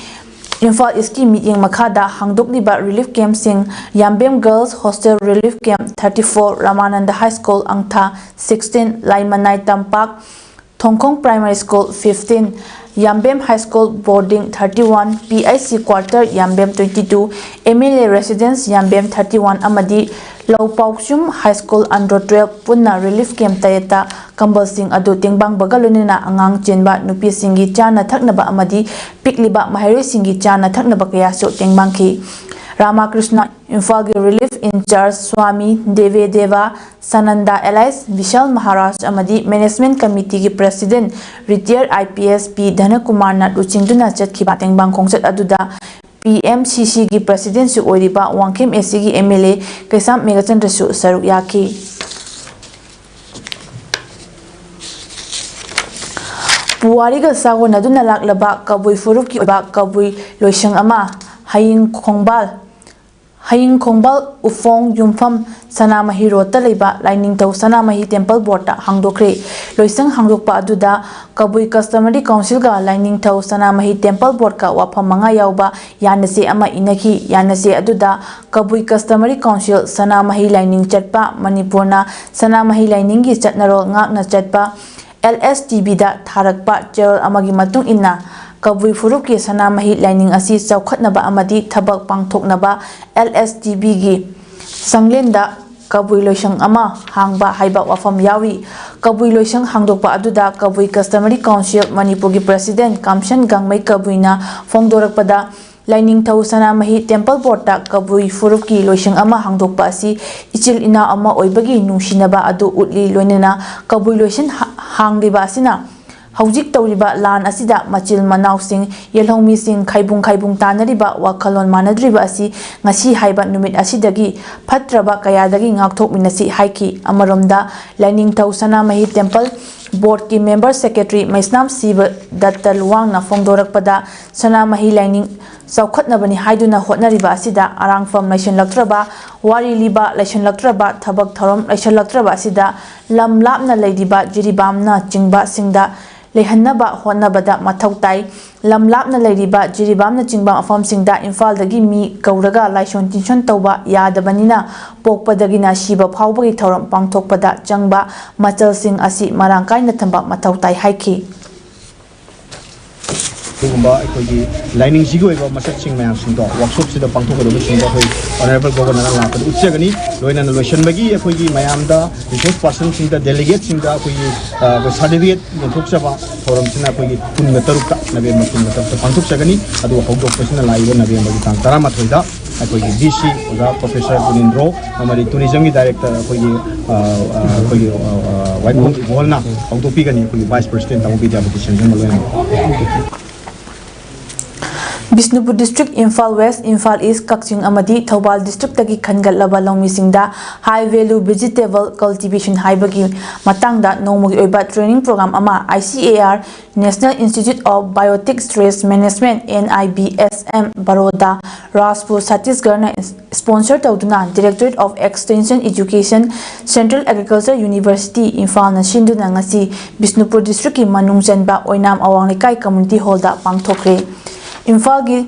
ꯏꯝꯐꯥꯜ East ꯀꯤ ꯃꯤꯠꯌꯦꯡ ꯃꯈꯥꯗ ꯍꯥꯡꯗꯣꯛꯂꯤꯕ relief camp ꯁꯤꯡ ꯌꯥꯝꯕꯦꯝ Girls Hostel Relief Camp thirty four, Ramanand High School ꯑꯪꯊꯥ sixteen, ꯂꯥꯏꯃꯅꯥꯏ ꯇꯝꯄꯥꯛ ꯊꯣꯡꯈꯣꯡ Primary School fifteen, ꯌꯥꯝꯕꯦꯝ High School Boarding thirty one, P I C Quarter ꯌꯥꯝꯕꯦꯝ twenty two, M L A Residence ꯌꯥꯝꯕꯦꯝ thirty one ꯑꯃꯗꯤ ꯂꯧꯄꯥꯎꯁꯨꯝ High School Under twelve ꯄꯨꯟꯅ relief camp ꯇꯔꯦꯠꯇ ꯀꯝꯕꯜꯁꯤꯡ ꯑꯗꯨ ꯇꯦꯡꯕꯥꯡꯕꯒ ꯂꯣꯏꯅꯅ ꯑꯉꯥꯡ ꯆꯦꯟꯕ, ꯅꯨꯄꯤꯁꯤꯡꯒꯤ ꯆꯥꯅ ꯊꯛꯅꯕ ꯑꯃꯗꯤ ꯄꯤꯛꯂꯤꯕ ꯃꯍꯩꯔꯣꯏꯁꯤꯡꯒꯤ ꯆꯥꯅ ꯊꯛꯅꯕ ꯀꯌꯥꯁꯨ ꯇꯦꯡꯕꯥꯡꯈꯤ꯫ ꯔꯥꯃꯥꯀ꯭ꯔꯤꯁꯅ ꯏꯝꯐꯥꯜꯒꯤ relief in charge ꯁ꯭ꯋꯥꯃꯤ ꯗꯦꯕꯦ ꯗꯦꯕ, ꯁꯥꯅꯟꯗ ꯑꯦꯂꯥꯏꯁ, ꯕꯤꯁꯥꯜ ꯃꯍꯥꯔꯥꯖ ꯑꯃꯗꯤ Management Committeeꯒꯤ President Retired I P S P ꯙꯅꯀꯨꯃꯥꯔꯅ ꯂꯨꯆꯤꯡꯗꯨꯅ ꯆꯠꯈꯤꯕ ꯇꯦꯡꯕꯥꯡ ꯈꯣꯡꯆꯠ ꯑꯗꯨꯗ P M C Cꯒꯤ Presidentꯁꯨ ꯑꯣꯏꯔꯤꯕ Wangkhem A Cꯒꯤ M L A ꯀꯩꯁꯥꯝ ꯃꯦꯘꯆꯟꯗ꯭ꯔꯁꯨ ꯁꯔꯨꯛ ꯌꯥꯈꯤ꯫ ꯄꯨꯋꯥꯔꯤꯒ ꯁꯥꯒꯣꯟꯅꯗꯨꯅ ꯂꯥꯛꯂꯕ ꯀꯕꯨꯏ ꯐꯨꯔꯨꯞꯀꯤ ꯑꯣꯏꯕ ꯀꯕꯨꯏ ꯂꯣꯏꯁꯪ ꯑꯃ ꯍꯌꯤꯡ ꯈꯣꯡꯕꯥꯜ, ꯍꯌꯤꯡ ꯈꯣꯡꯕꯥꯜ ꯎꯐꯣꯡ ꯌꯨꯝꯐꯝ ꯁꯅꯥꯃꯍꯤ ꯔꯣꯗꯇ ꯂꯩꯕ ꯂꯥꯏꯅꯤꯡꯊꯧ ꯁꯅꯥꯃꯍꯤ Temple Boardꯇ ꯍꯥꯡꯗꯣꯛꯈ꯭ꯔꯦ꯫ ꯂꯣꯏꯁꯪ ꯍꯥꯡꯗꯣꯛꯄ ꯑꯗꯨꯗ ꯀꯕꯨꯏ Customary Councilꯒ ꯂꯥꯏꯅꯤꯡꯊꯧ ꯁꯅꯥꯃꯍꯤ Temple Boardꯀ ꯋꯥꯐꯝ ꯃꯉꯥ ꯌꯥꯎꯕ ꯌꯥꯅꯆꯦ ꯑꯃ ꯏꯅꯈꯤ꯫ ꯌꯥꯅꯆꯦ ꯑꯗꯨꯗ ꯀꯕꯨꯏ Customary Council ꯁꯅꯥꯃꯍꯤ ꯂꯥꯏꯅꯤꯡ ꯆꯠꯄ, ꯃꯅꯤꯄꯨꯔꯅ ꯁꯅꯥꯃꯍꯤ ꯂꯥꯏꯅꯤꯡꯒꯤ ꯆꯠꯅꯔꯣꯜ ꯉꯥꯛꯅ ꯆꯠꯄ, L S T Bꯗ ꯊꯥꯔꯛꯄ ꯆꯦꯔꯣꯜ ꯑꯃꯒꯤ ꯃꯇꯨꯡ ꯏꯟꯅ ꯀꯕꯨꯏ ꯐꯨꯔꯨꯞꯀꯤ ꯁꯅꯥꯃꯍꯤ ꯂꯥꯏꯅꯤꯡ ꯑꯁꯤ ꯆꯥꯎꯈꯠꯅꯕ ꯑꯃꯗꯤ ꯊꯕꯛ ꯄꯥꯡꯊꯣꯛꯅꯕ L S T Bꯒꯤ ꯁꯪꯂꯦꯟꯗ ꯀꯕꯨꯏ ꯂꯣꯏꯁꯪ ꯑꯃ ꯍꯥꯡꯕ ꯍꯥꯏꯕ ꯋꯥꯐꯝ ꯌꯥꯎꯔꯤ꯫ ꯀꯕꯨꯏ ꯂꯣꯏꯁꯪ ꯍꯥꯡꯗꯣꯛꯄ ꯑꯗꯨꯗ ꯀꯕꯨꯏ Customary Council ꯃꯅꯤꯄꯨꯔꯒꯤ President ꯀꯥꯝꯁꯟ ꯒꯥꯡꯃꯩ ꯀꯕꯨꯏꯅ ꯐꯣꯡꯗꯣꯔꯛꯄꯗ, ꯂꯥꯏꯅꯤꯡꯊꯧ ꯁꯅꯥꯃꯍꯤ Temple Boardꯇ ꯀꯕꯨꯏ ꯐꯨꯔꯨꯞꯀꯤ ꯂꯣꯏꯁꯪ ꯑꯃ ꯍꯥꯡꯗꯣꯛꯄ ꯑꯁꯤ ꯏꯆꯤꯜ ꯏꯅꯥꯎ ꯑꯃ ꯑꯣꯏꯕꯒꯤ ꯅꯨꯡꯁꯤꯅꯕ ꯑꯗꯨ ꯎꯠꯂꯤ꯫ ꯂꯣꯏꯅꯅ ꯀꯕꯨꯏ ꯂꯣꯏꯁꯪ ꯍꯥ-, ꯍꯥꯡꯂꯤꯕ ꯑꯁꯤꯅ ꯍꯧꯖꯤꯛ ꯇꯧꯔꯤꯕ ꯂꯥꯟ ꯑꯁꯤꯗ ꯃꯆꯤꯜ ꯃꯅꯥꯎꯁꯤꯡ, ꯌꯦꯜꯍꯧꯃꯤꯁꯤꯡ ꯈꯥꯏꯕꯨꯡ ꯈꯥꯏꯕꯨꯡ ꯇꯥꯅꯔꯤꯕ, ꯋꯥꯈꯜꯂꯣꯟ ꯃꯥꯟꯅꯗ꯭ꯔꯤꯕ ꯑꯁꯤ ꯉꯁꯤ ꯍꯥꯏꯕ ꯅꯨꯃꯤꯠ ꯑꯁꯤꯗꯒꯤ ꯐꯠꯇ꯭ꯔꯕ ꯀꯌꯥꯗꯒꯤ ꯉꯥꯛꯊꯣꯛꯃꯤꯟꯅꯁꯤ ꯍꯥꯏꯈꯤ꯫ ꯑꯃꯔꯣꯝꯗ ꯂꯥꯏꯅꯤꯡꯊꯧ ꯁꯅꯥꯃꯍꯤ Temple Boardꯀꯤ Member Secretary ꯃꯩꯁꯅꯥꯝ ꯁꯤꯕ ꯗꯠꯇ ꯂꯨꯋꯥꯡꯅ ꯐꯣꯡꯗꯣꯔꯛꯄꯗ, ꯁꯅꯥꯃꯍꯤ ꯂꯥꯏꯅꯤꯡ ꯆꯥꯎꯈꯠꯅꯕꯅꯤ ꯍꯥꯏꯗꯨꯅ ꯍꯣꯠꯅꯔꯤꯕ ꯑꯁꯤꯗ ꯑꯔꯥꯡꯐꯝ ꯂꯩꯁꯤꯜꯂꯛꯇ꯭ꯔꯕ, ꯋꯥꯔꯤ ꯂꯤꯕ ꯂꯩꯁꯤꯜꯂꯛꯇ꯭ꯔꯕ, ꯊꯕꯛ ꯊꯧꯔꯝ ꯂꯩꯁꯤꯜꯂꯛꯇ꯭ꯔꯕ ꯑꯁꯤꯗ ꯂꯝ ꯂꯥꯞꯅ ꯂꯩꯔꯤꯕ ꯖꯤꯔꯤꯕꯥꯝꯅ ꯆꯤꯡꯕꯁꯤꯡꯗ ꯂꯩꯍꯟꯅꯕ ꯍꯣꯠꯅꯕꯗ ꯃꯊꯧ ꯇꯥꯏ꯫ ꯂꯝ ꯂꯥꯞꯅ ꯂꯩꯔꯤꯕ ꯖꯤꯔꯤꯕꯥꯝꯅꯆꯤꯡꯕ ꯃꯐꯝꯁꯤꯡꯗ ꯏꯝꯐꯥꯜꯗꯒꯤ ꯃꯤ ꯀꯧꯔꯒ ꯂꯥꯏꯁꯣꯟ ꯇꯤꯟꯁꯣꯟ ꯇꯧꯕ ꯌꯥꯗꯕꯅꯤꯅ, ꯄꯣꯛꯄꯗꯒꯤꯅ ꯁꯤꯕ ꯐꯥꯎꯕꯒꯤ ꯊꯧꯔꯝ ꯄꯥꯡꯊꯣꯛꯄꯗ ꯆꯪꯕ ꯃꯆꯜꯁꯤꯡ ꯑꯁꯤ ꯃꯔꯥꯡ ꯀꯥꯏꯅ ꯊꯝꯕ ꯃꯊꯧ ꯇꯥꯏ ꯍꯥꯏꯈꯤ꯫ ꯑꯗꯨꯒꯨꯝꯕ ꯑꯩꯈꯣꯏꯒꯤ ꯂꯥꯏꯅꯤꯡꯁꯤꯒꯤ ꯑꯣꯏꯕ ꯃꯁꯛꯁꯤꯡ ꯃꯌꯥꯝꯁꯤꯡꯗꯣ ꯋꯥꯛꯁꯣꯞꯁꯤꯗ ꯄꯥꯡꯊꯣꯛꯀꯗꯕꯁꯤꯡꯗꯣ ꯑꯩꯈꯣꯏ ꯑꯣꯅꯔꯦꯕꯜ ꯒꯣꯕꯔꯅꯔꯅ ꯂꯥꯛꯄꯗ ꯎꯠꯆꯒꯅꯤ꯫ ꯂꯣꯏꯅꯅ ꯂꯣꯏꯁꯤꯟꯕꯒꯤ ꯑꯩꯈꯣꯏꯒꯤ ꯃꯌꯥꯝꯗ, ꯔꯤꯁꯣꯔꯁ ꯄꯥꯔꯁꯟꯁꯤꯡꯗ, ꯗꯦꯂꯤꯒꯦꯠꯁꯤꯡꯗ ꯑꯩꯈꯣꯏꯒꯤ, ꯑ, ꯑꯩꯈꯣꯏ ꯁꯥꯔꯇꯤꯐꯤꯀꯦꯠ ꯌꯦꯟꯊꯣꯛꯆꯕ ꯊꯧꯔꯝꯁꯤꯅ ꯑꯩꯈꯣꯏꯒꯤ ꯀꯨꯟꯒ ꯇꯔꯨꯛꯇ, ꯅꯕꯦꯝꯕꯔ ꯀꯨꯟꯒ ꯇꯔꯨꯛꯇ ꯄꯥꯡꯊꯣꯛꯆꯒꯅꯤ꯫ ꯑꯗꯨꯒ ꯍꯧꯗꯣꯛꯄꯁꯤꯅ ꯂꯥꯛꯏꯕ ꯅꯕꯦꯝꯕꯔꯒꯤ ꯇꯥꯡ ꯇꯔꯥꯃꯥꯊꯣꯏꯗ ꯑꯩꯈꯣꯏꯒꯤ ꯗꯤ ꯁꯤ ꯑꯣꯖꯥ ꯄ꯭ꯔꯣꯐꯦꯁꯔ ꯒꯨꯅꯤꯟꯗ꯭ꯔꯣ ꯑꯃꯗꯤ ꯇꯨꯔꯤꯖꯝꯒꯤ ꯗꯥꯏꯔꯦꯛꯇꯔ ꯑꯩꯈꯣꯏꯒꯤ, ꯑ, ꯑ, ꯑꯩꯈꯣꯏꯒꯤ, ꯑ, ꯑ, ꯋꯥꯏꯈꯣꯝ ꯏꯕꯣꯜꯅ ꯍꯧꯗꯣꯛꯄꯤꯒꯅꯤ꯫ ꯑꯩꯈꯣꯏꯒꯤ ꯚꯥꯏꯁ ꯄ꯭ꯔꯦꯁꯤꯗꯦꯟ ꯇꯥꯃꯣ ꯕꯤꯗ꯭ꯌꯥꯄꯇꯤ ꯁꯦꯟꯖꯝꯒ ꯂꯣꯏꯅꯅ꯫ ꯕꯤꯁꯅꯨꯄꯨꯔ ꯗꯤꯁꯇ꯭ꯔꯤꯛ, ꯏꯝꯐꯥꯜ ꯋꯦꯁ, ꯏꯝꯐꯥꯜ ꯏꯁ, ꯀꯛꯆꯤꯡ ꯑꯃꯗꯤ ꯊꯧꯕꯥꯜ ꯗꯤꯁꯇ꯭ꯔꯤꯛꯇꯒꯤ ꯈꯟꯒꯠꯂꯕ ꯂꯧꯃꯤꯁꯤꯡꯗ ꯍꯥꯏ ꯚꯦꯂꯨ ꯚꯦꯖꯤꯇꯦꯕꯜ ꯀꯜꯇꯤꯚꯦꯁꯟ ꯍꯥꯏꯕꯒꯤ ꯃꯇꯥꯡꯗ ꯅꯣꯡꯃꯒꯤ ꯑꯣꯏꯕ ꯇ꯭ꯔꯦꯅꯤꯡ ꯄ꯭ꯔꯣꯒ꯭ꯔꯥꯝ ꯑꯃ I C A R, National Institute of Biotic Stress Management, N I B S M, Baroda, Rajpur, ꯁꯠꯇꯤꯁꯒꯔꯅ ꯏꯟꯁ-, sponsor ꯇꯧꯗꯨꯅ Directorate of Extension Education, Central Agriculture University, ꯏꯝꯐꯥꯜꯅ ꯁꯤꯟꯗꯨꯅ ꯉꯁꯤ ꯕꯤꯁꯅꯨꯄꯨꯔ ꯗꯤꯁꯇ꯭ꯔꯤꯛꯀꯤ ꯃꯅꯨꯡ ꯆꯟꯕ ꯑꯣꯏꯅꯥꯝ ꯑꯋꯥꯡ ꯂꯩꯀꯥꯏ ꯀꯝꯃ꯭ꯌꯨꯅꯤꯇꯤ ꯍꯣꯜꯗ ꯄꯥꯡꯊꯣꯛꯈ꯭ꯔꯦ꯫ ꯏꯝꯐꯥꯜꯒꯤ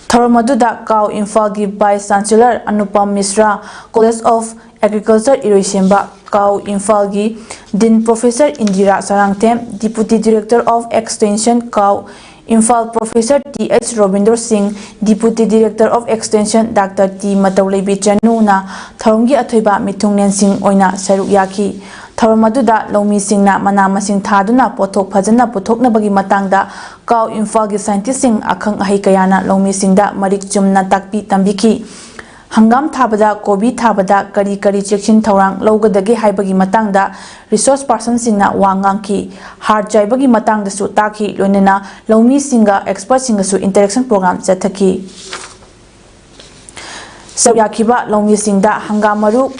ꯊꯧꯔꯝ ꯑꯗꯨꯗ ꯀꯥꯎ ꯏꯝꯐꯥꯜꯒꯤ Vice Chancellor Anupam ꯃꯤꯁ꯭ꯔꯥ, College of Agriculture ꯏꯔꯣꯏꯁꯦꯝꯕ, ꯀꯥꯎ ꯏꯝꯐꯥꯜꯒꯤ Dean Professor Indira Sarangthem, Deputy Director of Extension, ꯀꯥꯎ Imphal Professor T H Robindro Singh, Deputy Director of Extension Doctor T Matouleibi ꯆꯅꯨꯅ ꯊꯧꯔꯝꯒꯤ ꯑꯊꯣꯏꯕ ꯃꯤꯊꯨꯡꯂꯦꯟꯁꯤꯡ ꯑꯣꯏꯅ ꯁꯔꯨꯛ ꯌꯥꯈꯤ꯫ ꯊꯧꯔꯝ ꯑꯗꯨꯗ ꯂꯧꯃꯤꯁꯤꯡꯅ ꯃꯅꯥ ꯃꯁꯤꯡ ꯊꯥꯗꯨꯅ ꯄꯣꯠꯊꯣꯛ ꯐꯖꯅ ꯄꯨꯊꯣꯛꯅꯕꯒꯤ ꯃꯇꯥꯡꯗ ꯀꯥꯎ ꯏꯝꯐꯥꯜꯒꯤ ꯁꯥꯏꯟꯇꯤꯁꯁꯤꯡ, ꯑꯈꯪ ꯑꯍꯩ ꯀꯌꯥꯅ ꯂꯧꯃꯤꯁꯤꯡꯗ ꯃꯔꯤꯛ ꯆꯨꯝꯅ ꯇꯥꯛꯄꯤ ꯇꯝꯕꯤꯈꯤ꯫ ꯍꯪꯒꯥꯝ ꯊꯥꯕꯗ, ꯀꯣꯕꯤ ꯊꯥꯕꯗ ꯀꯔꯤ ꯀꯔꯤ ꯆꯦꯛꯁꯤꯟ ꯊꯧꯔꯥꯡ ꯂꯧꯒꯗꯒꯦ ꯍꯥꯏꯕꯒꯤ ꯃꯇꯥꯡꯗ ꯔꯤꯁꯣꯔꯁ ꯄꯥꯔꯁꯟꯁꯤꯡꯅ ꯋꯥ ꯉꯥꯡꯈꯤ꯫ ꯍꯥꯔ ꯆꯥꯏꯕꯒꯤ ꯃꯇꯥꯡꯗꯁꯨ ꯇꯥꯛꯈꯤ, ꯂꯣꯏꯅꯅ ꯂꯧꯃꯤꯁꯤꯡꯒ ꯑꯦꯛꯁꯄꯔꯠꯁꯤꯡꯒꯁꯨ ꯏꯟꯇꯔꯦꯛꯁꯟ ꯄ꯭ꯔꯣꯒ꯭ꯔꯥꯝ ꯆꯠꯊꯈꯤ꯫ ꯁꯔꯨꯛ ꯌꯥꯈꯤꯕ ꯂꯧꯃꯤꯁꯤꯡꯗ ꯍꯪꯒꯥꯝ ꯃꯔꯨ,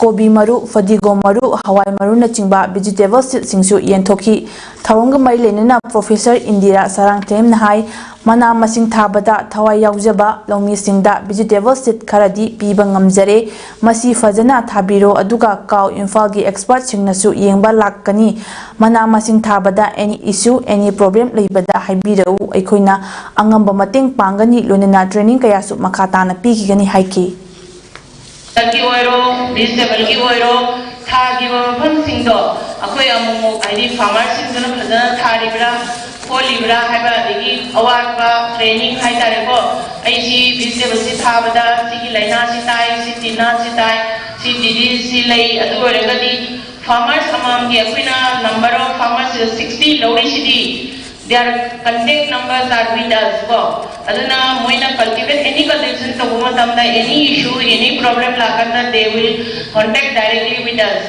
ꯀꯣꯕꯤ ꯃꯔꯨ, ꯐꯗꯤꯒꯣꯝ ꯃꯔꯨ, ꯍꯋꯥꯏ ꯃꯔꯨꯅꯆꯤꯡꯕ vegetable seedꯁꯤꯡꯁꯨ ꯌꯦꯟꯊꯣꯛꯈꯤ꯫ ꯊꯧꯔꯝꯒ ꯃꯔꯤ ꯂꯩꯅꯅ Professor ꯏꯟꯗꯤꯔꯥ ꯁꯔꯥꯡꯊꯦꯝꯅ ꯍꯥꯏ, ꯃꯅꯥ ꯃꯁꯤꯡ ꯊꯥꯕꯗ ꯊꯋꯥꯏ ꯌꯥꯎꯖꯕ ꯂꯧꯃꯤꯁꯤꯡꯗ vegetable seed ꯈꯔꯗꯤ ꯄꯤꯕ ꯉꯝꯖꯔꯦ꯫ ꯃꯁꯤ ꯐꯖꯅ ꯊꯥꯕꯤꯔꯣ, ꯑꯗꯨꯒ ꯀꯥꯎ ꯏꯝꯐꯥꯜꯒꯤ expertꯁꯤꯡꯅꯁꯨ ꯌꯦꯡꯕ ꯂꯥꯛꯀꯅꯤ꯫ ꯃꯅꯥ ꯃꯁꯤꯡ ꯊꯥꯕꯗ any issue, any problem ꯂꯩꯕꯗ ꯍꯥꯏꯕꯤꯔꯛꯎ, ꯑꯩꯈꯣꯏꯅ ꯑꯉꯝꯕ ꯃꯇꯦꯡ ꯄꯥꯡꯒꯅꯤ, ꯂꯣꯏꯅꯅ training ꯀꯌꯥꯁꯨ ꯃꯈꯥ ꯇꯥꯅ ꯄꯤꯈꯤꯒꯅꯤ ꯍꯥꯏꯈꯤ꯫ ꯒꯤ ꯑꯣꯏꯔꯣ, vegetableꯒꯤ ꯑꯣꯏꯔꯣ, ꯊꯥꯈꯤꯕ ꯃꯐꯝꯁꯤꯡꯗꯣ ꯑꯩꯈꯣꯏ ꯑꯃꯨꯛꯃꯨꯛ, ꯍꯥꯏꯗꯤ farmerꯁꯤꯡꯗꯨꯅ ꯐꯖꯅ ꯊꯥꯔꯤꯕ꯭ꯔꯥ ꯈꯣꯠꯂꯤꯕ꯭ꯔꯥ ꯍꯥꯏꯕ, ꯑꯗꯒꯤ ꯑꯋꯥꯠꯄ training ꯍꯥꯏꯇꯥꯔꯦꯀꯣ, ꯑꯩ ꯁꯤ vegetableꯁꯤ ꯊꯥꯕꯗ ꯁꯤꯒꯤ ꯂꯥꯏꯅꯥꯁꯤ ꯇꯥꯏ, ꯁꯤ ꯇꯤꯟꯅꯥꯁꯤ ꯇꯥꯏ, ꯁꯤ diseaseꯁꯤ ꯂꯩ, ꯑꯗꯨ ꯑꯣꯏꯔꯒꯗꯤ farmers ꯑꯃꯃꯝꯒꯤ ꯑꯩꯈꯣꯏꯅ number of farmersꯁꯦ sixty ꯂꯧꯔꯤꯁꯤꯗꯤ, their contact numbers are with us ꯀꯣ꯫ ꯑꯗꯨꯅ ꯃꯣꯏꯅ cultivate, any cultivation ꯇꯧꯕ ꯃꯇꯝꯗ any issue, any problem ꯂꯥꯛꯀꯥꯟꯗ they will contact directly with us.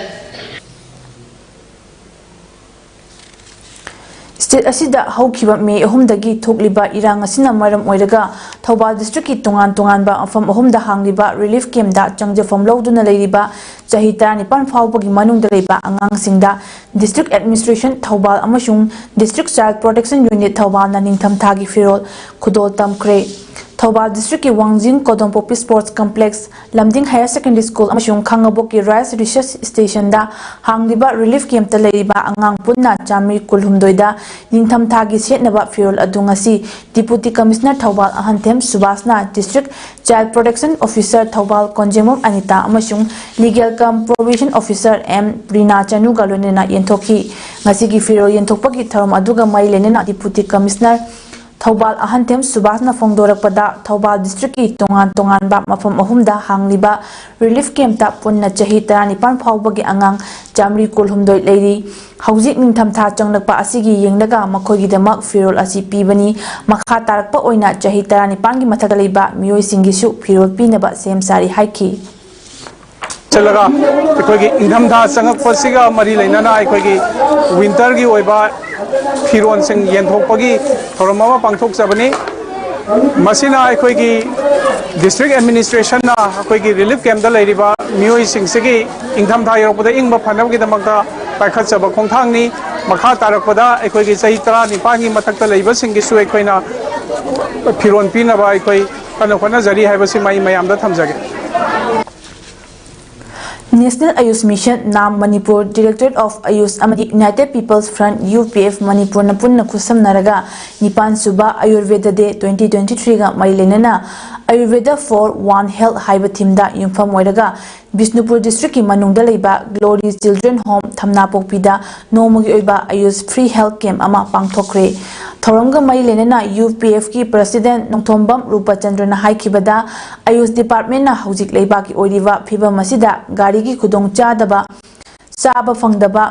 State ꯑꯁꯤꯗ ꯍꯧꯈꯤꯕ May ꯑꯍꯨꯝꯗꯒꯤ ꯊꯣꯛꯂꯤꯕ ꯏꯔꯥꯡ ꯑꯁꯤꯅ ꯃꯔꯝ ꯑꯣꯏꯔꯒ ꯊꯧꯕꯥꯜ districtꯀꯤ ꯇꯣꯉꯥꯟ ꯇꯣꯉꯥꯟꯕ ꯃꯐꯝ ꯑꯍꯨꯝꯗ ꯍꯥꯡꯂꯤꯕ relief campꯇ ꯆꯪꯖꯐꯝ ꯂꯧꯗꯨꯅ ꯂꯩꯔꯤꯕ ꯆꯍꯤ ꯇꯔꯥꯅꯤꯄꯥꯟ ꯐꯥꯎꯕꯒꯤ ꯃꯅꯨꯡꯗ ꯂꯩꯕ ꯑꯉꯥꯡꯁꯤꯡꯗ District Administration ꯊꯧꯕꯥꯜ ꯑꯃꯁꯨꯡ District Child Protection Unit ꯊꯧꯕꯥꯜꯅ ꯅꯤꯡꯊꯝꯊꯥꯒꯤ ꯐꯤꯔꯣꯜ ꯈꯨꯗꯣꯜ ꯇꯝꯈ꯭ꯔꯦ꯫ ꯊꯧꯕꯥꯜ districtꯀꯤ ꯋꯥꯡꯖꯤꯡ ꯀꯣꯗꯣꯝꯄꯣꯛꯄꯤ Sports Complex, ꯂꯝꯗꯤꯡ Higher Secondary School ꯑꯃꯁꯨꯡ ꯈꯥꯡꯉꯕꯣꯛꯀꯤ Rice Research Stationꯗ ꯍꯥꯡꯂꯤꯕ relief campꯇ ꯂꯩꯔꯤꯕ ꯑꯉꯥꯡ ꯄꯨꯟꯅ ꯆꯥꯃꯔꯤ ꯀꯨꯟꯍꯨꯝꯗꯣꯏꯗ ꯅꯤꯡꯊꯝꯊꯥꯒꯤ ꯁꯦꯠꯅꯕ ꯐꯤꯔꯣꯜ ꯑꯗꯨ ꯉꯁꯤ Deputy Commissioner Thoubal ꯑꯍꯟꯊꯦꯝ ꯁꯨꯕꯥꯁꯅ District Child Protection Officer Thoubal ꯀꯣꯟꯖꯦꯡꯕꯝ Anita ꯑꯃꯁꯨꯡ Legal cum Probation Officer M ꯔꯤꯅꯥ ꯆꯅꯨꯒ ꯂꯣꯏꯅꯅ ꯌꯦꯟꯊꯣꯛꯈꯤ꯫ ꯉꯁꯤꯒꯤ ꯐꯤꯔꯣꯜ ꯌꯦꯟꯊꯣꯛꯄꯒꯤ ꯊꯧꯔꯝ ꯑꯗꯨꯒ ꯃꯔꯤ ꯂꯩꯅꯅ Deputy Commissioner ꯊꯧꯕꯥꯜ ꯑꯍꯟꯊꯦꯝ ꯁꯨꯕꯥꯁꯅ ꯐꯣꯡꯗꯣꯔꯛꯄꯗ, ꯊꯧꯕꯥꯜ districtꯀꯤ ꯇꯣꯉꯥꯟ ꯇꯣꯉꯥꯟꯕ ꯃꯐꯝ ꯑꯍꯨꯝꯗ ꯍꯥꯡꯂꯤꯕ relief campꯇ ꯄꯨꯟꯅ ꯆꯍꯤ ꯇꯔꯥꯅꯤꯄꯥꯟ ꯐꯥꯎꯕꯒꯤ ꯑꯉꯥꯡ ꯆꯥꯃꯔꯤ ꯀꯨꯟꯍꯨꯝꯗꯣꯏ ꯂꯩꯔꯤ꯫ ꯍꯧꯖꯤꯛ ꯅꯤꯡꯊꯝꯊꯥ ꯆꯪꯂꯛꯄ ꯑꯁꯤꯒꯤ ꯌꯦꯡꯂꯒ ꯃꯈꯣꯏꯒꯤꯗꯃꯛ ꯐꯤꯔꯣꯜ ꯑꯁꯤ ꯄꯤꯕꯅꯤ꯫ ꯃꯈꯥ ꯇꯥꯔꯛꯄ ꯑꯣꯏꯅ ꯆꯍꯤ ꯇꯔꯥꯅꯤꯄꯥꯟꯒꯤ ꯃꯊꯛꯇ ꯂꯩꯕ ꯃꯤꯑꯣꯏꯁꯤꯡꯒꯤꯁꯨ ꯐꯤꯔꯣꯜ ꯄꯤꯅꯕ ꯁꯦꯝ ꯁꯥꯔꯤ ꯍꯥꯏꯈꯤ꯫ ꯆꯠꯂꯒ ꯑꯩꯈꯣꯏꯒꯤ ꯏꯪꯊꯝꯊꯥ ꯆꯪꯉꯛꯄꯁꯤꯒ ꯃꯔꯤ ꯂꯩꯅꯅ ꯑꯩꯈꯣꯏꯒꯤ winterꯒꯤ ꯑꯣꯏꯕ ꯐꯤꯔꯣꯜꯁꯤꯡ ꯌꯦꯟꯊꯣꯛꯄꯒꯤ ꯊꯧꯔꯝ ꯑꯃ ꯄꯥꯡꯊꯣꯛꯆꯕꯅꯤ꯫ ꯃꯁꯤꯅ ꯑꯩꯈꯣꯏꯒꯤ district administrationꯅ ꯑꯩꯈꯣꯏꯒꯤ relief campꯇ ꯂꯩꯔꯤꯕ ꯃꯤꯑꯣꯏꯁꯤꯡꯁꯤꯒꯤ ꯏꯪꯊꯝꯊꯥ ꯌꯧꯔꯛꯄꯗ ꯏꯪꯕ ꯐꯅꯕꯒꯤꯗꯃꯛꯇ ꯄꯥꯏꯈꯠꯆꯕ ꯈꯣꯡꯊꯥꯡꯅꯤ꯫ ꯃꯈꯥ ꯇꯥꯔꯛꯄꯗ ꯑꯩꯈꯣꯏꯒꯤ ꯆꯍꯤ ꯇꯔꯥꯅꯤꯄꯥꯟꯒꯤ ꯃꯊꯛꯇ ꯂꯩꯕꯁꯤꯡꯒꯤꯁꯨ ꯑꯩꯈꯣꯏꯅ ꯐꯤꯔꯣꯜ ꯄꯤꯅꯕ ꯑꯩꯈꯣꯏ ꯀꯟꯅ ꯍꯣꯠꯅꯖꯔꯤ ꯍꯥꯏꯕꯁꯤꯃ ꯑꯩ ꯃꯌꯥꯝꯗ ꯊꯝꯖꯒꯦ꯫ National Ayush Mission, NAM Manipur, Directorate of Ayush ꯑꯃꯗꯤ United People's Front, U P F, ꯃꯅꯤꯄꯨꯔꯅ ꯄꯨꯟꯅ ꯈꯨꯠꯁꯝꯅꯔꯒ ꯅꯤꯄꯥꯟ ꯁꯨꯕ Ayurveda Day twenty twenty-threeꯒ ꯃꯔꯤ ꯂꯩꯅꯅ Ayurveda for One Health ꯍꯥꯏꯕ themeꯗ ꯌꯨꯝꯐꯝ ꯑꯣꯏꯔꯒ ꯕꯤꯁꯅꯨꯄꯨꯔ districtꯀꯤ ꯃꯅꯨꯡꯗ ꯂꯩꯕ Glory Children Home ꯊꯝꯅꯥꯄꯣꯛꯄꯤꯗ ꯅꯣꯡꯃꯒꯤ ꯑꯣꯏꯕ Ayush Free Health Camp ꯑꯃ ꯄꯥꯡꯊꯣꯛꯈ꯭ꯔꯦ꯫ ꯊꯧꯔꯝꯒ ꯃꯔꯤ ꯂꯩꯅꯅ U P Fꯀꯤ President Nongthombam ꯔꯨꯄꯆꯟꯗ꯭ꯔꯅ ꯍꯥꯏꯈꯤꯕꯗ, Ayush Departmentꯅ ꯍꯧꯖꯤꯛ ꯂꯩꯕꯥꯛꯀꯤ ꯑꯣꯏꯔꯤꯕ ꯐꯤꯕꯝ ꯑꯁꯤꯗ ꯒꯥꯔꯤꯒꯤ ꯈꯨꯗꯣꯡꯆꯥꯗꯕ, ꯆꯥꯕ ꯐꯪꯗꯕ,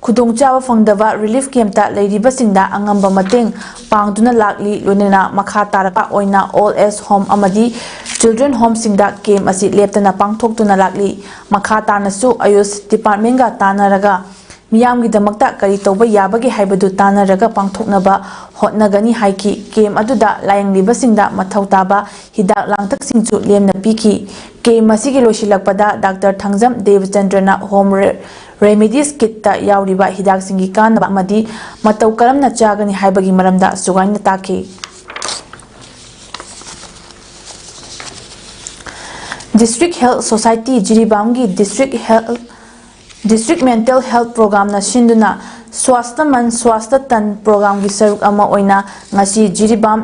ꯈꯨꯗꯣꯡꯆꯥꯕ ꯐꯪꯗꯕ relief campꯇ ꯂꯩꯔꯤꯕꯁꯤꯡꯗ ꯑꯉꯝꯕ ꯃꯇꯦꯡ ꯄꯥꯡꯗꯨꯅ ꯂꯥꯛꯂꯤ꯫ ꯂꯣꯏꯅꯅ ꯃꯈꯥ ꯇꯥꯔꯛꯄ ꯑꯣꯏꯅ Old Age Home ꯑꯃꯗꯤ Children Homeꯁꯤꯡꯗ camp ꯑꯁꯤ ꯂꯦꯞꯇꯅ ꯄꯥꯡꯊꯣꯛꯇꯨꯅ ꯂꯥꯛꯂꯤ꯫ ꯃꯈꯥ ꯇꯥꯅꯁꯨ Ayush Departmentꯒ ꯇꯥꯟꯅꯔꯒ ꯃꯤꯌꯥꯝꯒꯤꯗꯃꯛꯇ ꯀꯔꯤ ꯇꯧꯕ ꯌꯥꯕꯒꯦ ꯍꯥꯏꯕꯗꯨ ꯇꯥꯟꯅꯔꯒ ꯄꯥꯡꯊꯣꯛꯅꯕ ꯍꯣꯠꯅꯒꯅꯤ ꯍꯥꯏꯈꯤ꯫ Camp ꯑꯗꯨꯗ ꯂꯥꯌꯦꯡꯂꯤꯕꯁꯤꯡꯗ ꯃꯊꯧ ꯇꯥꯕ ꯍꯤꯗꯥꯛ ꯂꯥꯡꯊꯛꯁꯤꯡꯁꯨ ꯂꯦꯝꯅ ꯄꯤꯈꯤ꯫ Camp ꯑꯁꯤꯒꯤ ꯂꯣꯏꯁꯤꯜꯂꯛꯄꯗ Doctor Thangjam ꯗꯦꯕꯆꯟꯗ꯭ꯔꯅ home re-, remedies kitꯇ ꯌꯥꯎꯔꯤꯕ ꯍꯤꯗꯥꯛꯁꯤꯡꯒꯤ ꯀꯥꯟꯅꯕ ꯑꯃꯗꯤ ꯃꯇꯧ ꯀꯔꯝꯅ ꯆꯥꯒꯅꯤ ꯍꯥꯏꯕꯒꯤ ꯃꯔꯝꯗ ꯁꯨꯒꯥꯏꯅ ꯇꯥꯛꯈꯤ꯫ District Health Society ꯖꯤꯔꯤꯕꯥꯝꯒꯤ District Health District Mental Health Programꯅ ꯁꯤꯟꯗꯨꯅ ꯁ꯭ꯋꯥꯁꯊ ꯃꯟ ꯁ꯭ꯋꯥꯁꯊ ꯇꯟ programꯒꯤ ꯁꯔꯨꯛ ꯑꯃ ꯑꯣꯏꯅ ꯉꯁꯤ ꯖꯤꯔꯤꯕꯥꯝ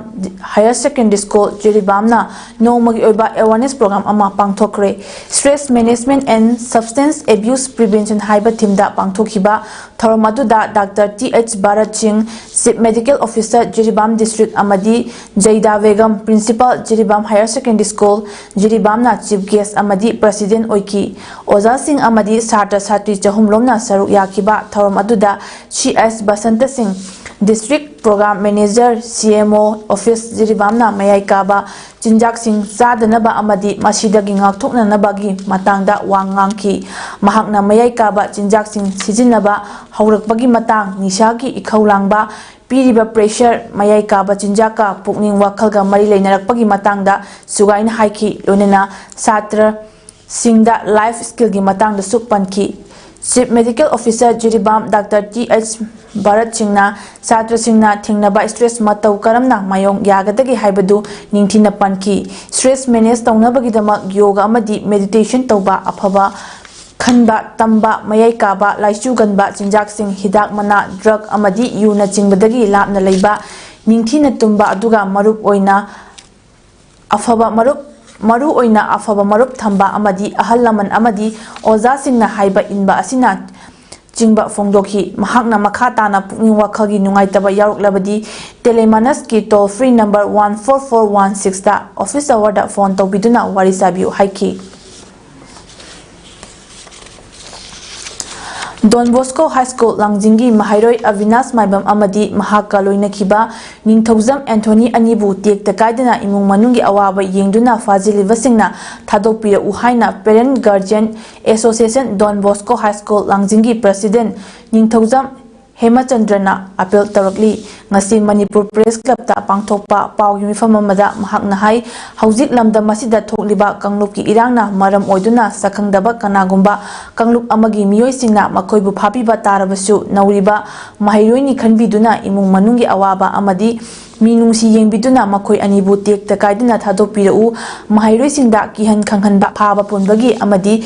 Higher Secondary School ꯖꯤꯔꯤꯕꯥꯝꯅ ꯅꯣꯡꯃꯒꯤ ꯑꯣꯏꯕ awareness program ꯑꯃ ꯄꯥꯡꯊꯣꯛꯈ꯭ꯔꯦ꯫ Stress Management and Substance Abuse Prevention ꯍꯥꯏꯕ themeꯗ ꯄꯥꯡꯊꯣꯛꯈꯤꯕ ꯊꯧꯔꯝ ꯑꯗꯨꯗ Doctor ꯇꯤ ꯑꯩꯆ ꯚꯥꯔꯠ ꯁꯤꯡ, Chief Medical Officer Jiribam District ꯑꯃꯗꯤ ꯖꯩꯗꯥ Begum, Principal Jiribam Higher Secondary School ꯖꯤꯔꯤꯕꯥꯝꯅ Chief Guest ꯑꯃꯗꯤ President ꯑꯣꯏꯈꯤ꯫ ꯑꯣꯖꯥꯁꯤꯡ ꯑꯃꯗꯤ ꯁꯥꯇ꯭ꯔ ꯁꯥꯇ꯭ꯔꯤ ꯆꯍꯨꯝ ꯔꯣꯝꯅ ꯁꯔꯨꯛ ꯌꯥꯈꯤꯕ ꯊꯧꯔꯝ ꯑꯗꯨꯗ ꯁꯤ ꯑꯦꯁ ꯕꯁꯟꯇ ꯁꯤꯡ, District Program Manager, C M O Office, ꯖꯤꯔꯤꯕꯥꯝꯅ ꯃꯌꯥꯏ ꯀꯥꯕ ꯆꯤꯟꯖꯥꯛꯁꯤꯡ ꯆꯥꯗꯅꯕ ꯑꯃꯗꯤ ꯃꯁꯤꯗꯒꯤ ꯉꯥꯛꯊꯣꯛꯅꯅꯕꯒꯤ ꯃꯇꯥꯡꯗ ꯋꯥ ꯉꯥꯡꯈꯤ꯫ ꯃꯍꯥꯛꯅ ꯃꯌꯥꯏ ꯀꯥꯕ ꯆꯤꯟꯖꯥꯛꯁꯤꯡ ꯁꯤꯖꯤꯟꯅꯕ ꯍꯧꯔꯛꯄꯒꯤ ꯃꯇꯥꯡ, ꯅꯤꯁꯥꯒꯤ ꯏꯈꯧ ꯂꯥꯡꯕ, ꯄꯤꯔꯤꯕ pressure, ꯃꯌꯥꯏ ꯀꯥꯕ ꯆꯤꯟꯖꯥꯛꯀ ꯄꯨꯛꯅꯤꯡ ꯋꯥꯈꯜꯒ ꯃꯔꯤ ꯂꯩꯅꯔꯛꯄꯒꯤ ꯃꯇꯥꯡꯗ ꯁꯨꯒꯥꯏꯅ ꯍꯥꯏꯈꯤ꯫ ꯂꯣꯏꯅꯅ ꯁꯥꯇ꯭ꯔꯁꯤꯡꯗ life skillꯒꯤ ꯃꯇꯥꯡꯗꯁꯨ ꯄꯟꯈꯤ꯫ Chief Medical Officer Jiribam doctor T H Bharat ꯁꯤꯡꯅ ꯁꯥꯇ꯭ꯔꯁꯤꯡꯅ ꯊꯦꯡꯅꯕ stress ꯃꯇꯧ ꯀꯔꯝꯅ ꯃꯥꯌꯣꯡ ꯌꯥꯒꯗꯒꯦ ꯍꯥꯏꯕꯗꯨ ꯅꯤꯡꯊꯤꯅ ꯄꯟꯈꯤ꯫ Stress manage ꯇꯧꯅꯕꯒꯤꯗꯃꯛ ꯌꯣꯒ ꯑꯃꯗꯤ meditation ꯇꯧꯕ, ꯑꯐꯕ ꯈꯟꯕ, ꯇꯝꯕ, ꯃꯌꯥꯏ ꯀꯥꯕ, ꯂꯥꯏꯆꯨꯒꯟꯕ ꯆꯤꯟꯖꯥꯛꯁꯤꯡ, ꯍꯤꯗꯥꯛ, ꯃꯅꯥ, drug ꯑꯃꯗꯤ ꯌꯨꯅꯆꯤꯡꯕꯗꯒꯤ ꯂꯥꯞꯅ ꯂꯩꯕ, ꯅꯤꯡꯊꯤꯅ ꯇꯨꯝꯕ, ꯑꯗꯨꯒ ꯃꯔꯨꯞ ꯑꯣꯏꯅ ꯑꯐꯕ ꯃꯔꯨꯞ, ꯃꯔꯨ ꯑꯣꯏꯅ ꯑꯐꯕ ꯃꯔꯨꯞ ꯊꯝꯕ ꯑꯃꯗꯤ ꯑꯍꯜ ꯂꯃꯟ ꯑꯃꯗꯤ ꯑꯣꯖꯥꯁꯤꯡꯅ ꯍꯥꯏꯕ ꯏꯟꯕ ꯑꯁꯤꯅ ꯆꯤꯡꯕ ꯐꯣꯡꯗꯣꯛꯈꯤ꯫ ꯃꯍꯥꯛꯅ ꯃꯈꯥ ꯇꯥꯅ ꯄꯨꯛꯅꯤꯡ ꯋꯥꯈꯜꯒꯤ ꯅꯨꯡꯉꯥꯏꯇꯕ ꯌꯥꯎꯔꯛꯂꯕꯗꯤ Telemanasꯀꯤ toll free number one four four one sixꯇ office hourꯗ phone ꯇꯧꯕꯤꯗꯨꯅ ꯋꯥꯔꯤ ꯁꯥꯕꯤꯌꯨ ꯍꯥꯏꯈꯤ꯫ Don Bosco High School ꯂꯥꯡꯖꯤꯡꯒꯤ ꯃꯍꯩꯔꯣꯏ ꯑꯕꯤꯅꯥꯁ ꯃꯥꯏꯕꯝ ꯑꯃꯗꯤ ꯃꯍꯥꯛꯀ ꯂꯣꯏꯅꯈꯤꯕ ꯅꯤꯡꯊꯧꯖꯝ ꯑꯦꯟꯊꯣꯅꯤ ꯑꯅꯤꯕꯨ ꯇꯦꯛꯇ ꯀꯥꯏꯗꯅ ꯏꯃꯨꯡ ꯃꯅꯨꯡꯒꯤ ꯑꯋꯥꯕ ꯌꯦꯡꯗꯨꯅ ꯐꯥꯖꯤꯜꯂꯤꯕꯁꯤꯡꯅ ꯊꯥꯗꯣꯛꯄꯤꯔꯛꯎ ꯍꯥꯏꯅ Parent Guardian Association Don Bosco High School ꯂꯥꯡꯖꯤꯡꯒꯤ President ꯅꯤꯡꯊꯧꯖꯝ ꯍꯦꯃꯆꯟꯗ꯭ꯔꯅ appeal ꯇꯧꯔꯛꯂꯤ꯫ ꯉꯁꯤ ꯃꯅꯤꯄꯨꯔ Press Clubꯇ ꯄꯥꯡꯊꯣꯛꯄ ꯄꯥꯎꯒꯤ ꯃꯤꯐꯝ ꯑꯃꯗ ꯃꯍꯥꯛꯅ ꯍꯥꯏ, ꯍꯧꯖꯤꯛ ꯂꯝꯗꯝ ꯑꯁꯤꯗ ꯊꯣꯛꯂꯤꯕ ꯀꯥꯡꯂꯨꯞꯀꯤ ꯏꯔꯥꯡꯅ ꯃꯔꯝ ꯑꯣꯏꯗꯨꯅ ꯁꯛꯈꯪꯗꯕ ꯀꯅꯥꯒꯨꯝꯕ ꯀꯥꯡꯂꯨꯞ ꯑꯃꯒꯤ ꯃꯤꯑꯣꯏꯁꯤꯡꯅ ꯃꯈꯣꯏꯕꯨ ꯐꯥꯕꯤꯕ ꯇꯥꯔꯕꯁꯨ ꯅꯧꯔꯤꯕ ꯃꯍꯩꯔꯣꯏꯅꯤ ꯈꯟꯕꯤꯗꯨꯅ ꯏꯃꯨꯡ ꯃꯅꯨꯡꯒꯤ ꯑꯋꯥꯕ ꯑꯃꯗꯤ ꯃꯤꯅꯨꯡꯁꯤ ꯌꯦꯡꯕꯤꯗꯨꯅ ꯃꯈꯣꯏ ꯑꯅꯤꯕꯨ ꯇꯦꯛꯇ ꯀꯥꯏꯗꯅ ꯊꯥꯗꯣꯛꯄꯤꯔꯛꯎ꯫ ꯃꯍꯩꯔꯣꯏꯁꯤꯡꯗ ꯀꯤꯍꯟ ꯈꯪꯍꯟꯕ, ꯐꯥꯕ ꯄꯨꯟꯕꯒꯤ ꯑꯃꯗꯤ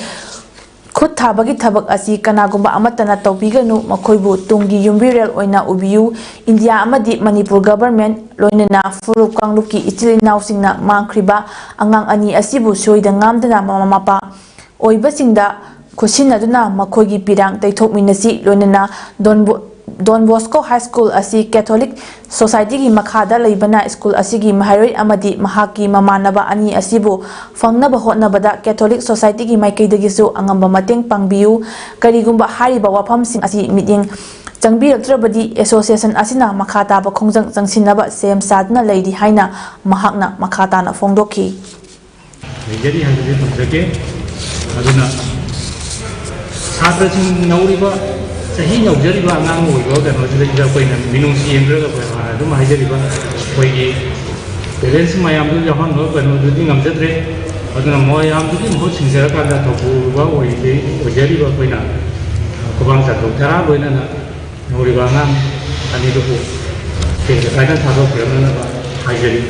ꯈꯨꯠ ꯊꯥꯕꯒꯤ ꯊꯕꯛ ꯑꯁꯤ ꯀꯅꯥꯒꯨꯝꯕ ꯑꯃꯠꯇꯅ ꯇꯧꯕꯤꯒꯅꯨ꯫ ꯃꯈꯣꯏꯕꯨ ꯇꯨꯡꯒꯤ ꯌꯨꯝꯕꯤꯔꯦꯜ ꯑꯣꯏꯅ ꯎꯕꯤꯌꯨ꯫ ꯏꯟꯗꯤꯌꯥ ꯑꯃꯗꯤ ꯃꯅꯤꯄꯨꯔ government, ꯂꯣꯏꯅꯅ ꯐꯨꯔꯨꯞ ꯀꯥꯡꯂꯨꯞꯀꯤ ꯏꯆꯤꯜ ꯏꯅꯥꯎꯁꯤꯡꯅ ꯃꯥꯡꯈ꯭ꯔꯤꯕ ꯑꯉꯥꯡ ꯑꯅꯤ ꯑꯁꯤꯕꯨ ꯁꯣꯏꯗ ꯉꯥꯝꯗꯅ ꯃꯃꯥ ꯃꯄꯥ ꯑꯣꯏꯕꯁꯤꯡꯗ ꯈꯨꯠꯁꯤꯟꯅꯗꯨꯅ ꯃꯈꯣꯏꯒꯤ ꯄꯤꯔꯥꯡ ꯇꯩꯊꯣꯛꯃꯤꯟꯅꯁꯤ꯫ ꯂꯣꯏꯅꯅ Don Bo-, Don Bosco High School ꯑꯁꯤ Catholic Society ꯒꯤ ꯃꯈꯥꯗ ꯂꯩꯕꯅ, ꯁ꯭ꯀꯨꯜ ꯑꯁꯤꯒꯤ ꯃꯍꯩꯔꯣꯏ ꯑꯃꯗꯤ ꯃꯍꯥꯛꯀꯤ ꯃꯃꯥꯟꯅꯕ ꯑꯅꯤ ꯑꯁꯤꯕꯨ ꯐꯪꯅꯕ ꯍꯣꯠꯅꯕꯗ Catholic Society ꯒꯤ ꯃꯥꯏꯀꯩꯗꯒꯤꯁꯨ ꯑꯉꯝꯕ ꯃꯇꯦꯡ ꯄꯥꯡꯕꯤꯌꯨ꯫ ꯀꯔꯤꯒꯨꯝꯕ ꯍꯥꯏꯔꯤꯕ ꯋꯥꯐꯝꯁꯤꯡ ꯑꯁꯤ ꯃꯤꯠꯌꯦꯡ ꯆꯪꯕꯤꯔꯛꯇ꯭ꯔꯕꯗꯤ, association ꯑꯁꯤꯅ ꯃꯈꯥ ꯇꯥꯕ ꯈꯣꯡꯖꯪ ꯆꯪꯁꯤꯟꯅꯕ ꯁꯦꯝ ꯁꯥꯗꯨꯅ ꯂꯩꯔꯤ ꯍꯥꯏꯅ ꯃꯍꯥꯛꯅ ꯃꯈꯥ ꯇꯥꯅ ꯐꯣꯡꯗꯣꯛꯈꯤ꯫ ꯂꯩꯖꯔꯤ ꯍꯥꯏꯕꯁꯦ ꯊꯝꯖꯒꯦ꯫ ꯑꯗꯨꯅ ꯁꯥꯇ꯭ꯔꯁꯤꯡ ꯅꯧꯔꯤꯕ, ꯆꯍꯤ ꯅꯧꯖꯔꯤꯕ ꯑꯉꯥꯡ ꯑꯣꯏꯕ ꯀꯩꯅꯣꯁꯤꯗꯩꯁꯤꯗ ꯑꯩꯈꯣꯏꯅ ꯃꯤꯅꯨꯡꯁꯤ ꯌꯦꯡꯗ꯭ꯔꯒ ꯑꯩꯈꯣꯏ ꯍꯥꯟꯅ ꯑꯗꯨꯝ ꯍꯥꯏꯖꯔꯤꯕ ꯑꯩꯈꯣꯏꯒꯤ parents ꯃꯌꯥꯝꯗꯨ ꯌꯥꯎꯍꯟꯕ ꯀꯩꯅꯣꯗꯨꯗꯤ ꯉꯝꯖꯗ꯭ꯔꯦ꯫ ꯑꯗꯨꯅ ꯃꯌꯥꯝꯗꯨꯒꯤ ꯃꯍꯨꯠ ꯁꯤꯟꯖꯔꯀꯥꯟꯗ ꯊꯧꯄꯨꯕ ꯑꯣꯏꯖꯔꯤꯕ ꯑꯩꯈꯣꯏꯅ ꯈꯨꯃꯥꯡ ꯆꯥꯊꯣꯛ ꯇꯔꯥ ꯂꯣꯏꯅꯅ ꯅꯧꯔꯤꯕ ꯑꯉꯥꯡ ꯑꯅꯤꯗꯨꯕꯨ ꯇꯦꯟ ꯀꯥꯏꯅ ꯊꯥꯗꯣꯛꯄꯤꯔꯝꯅꯅꯕ ꯍꯥꯏꯖꯔꯤ꯫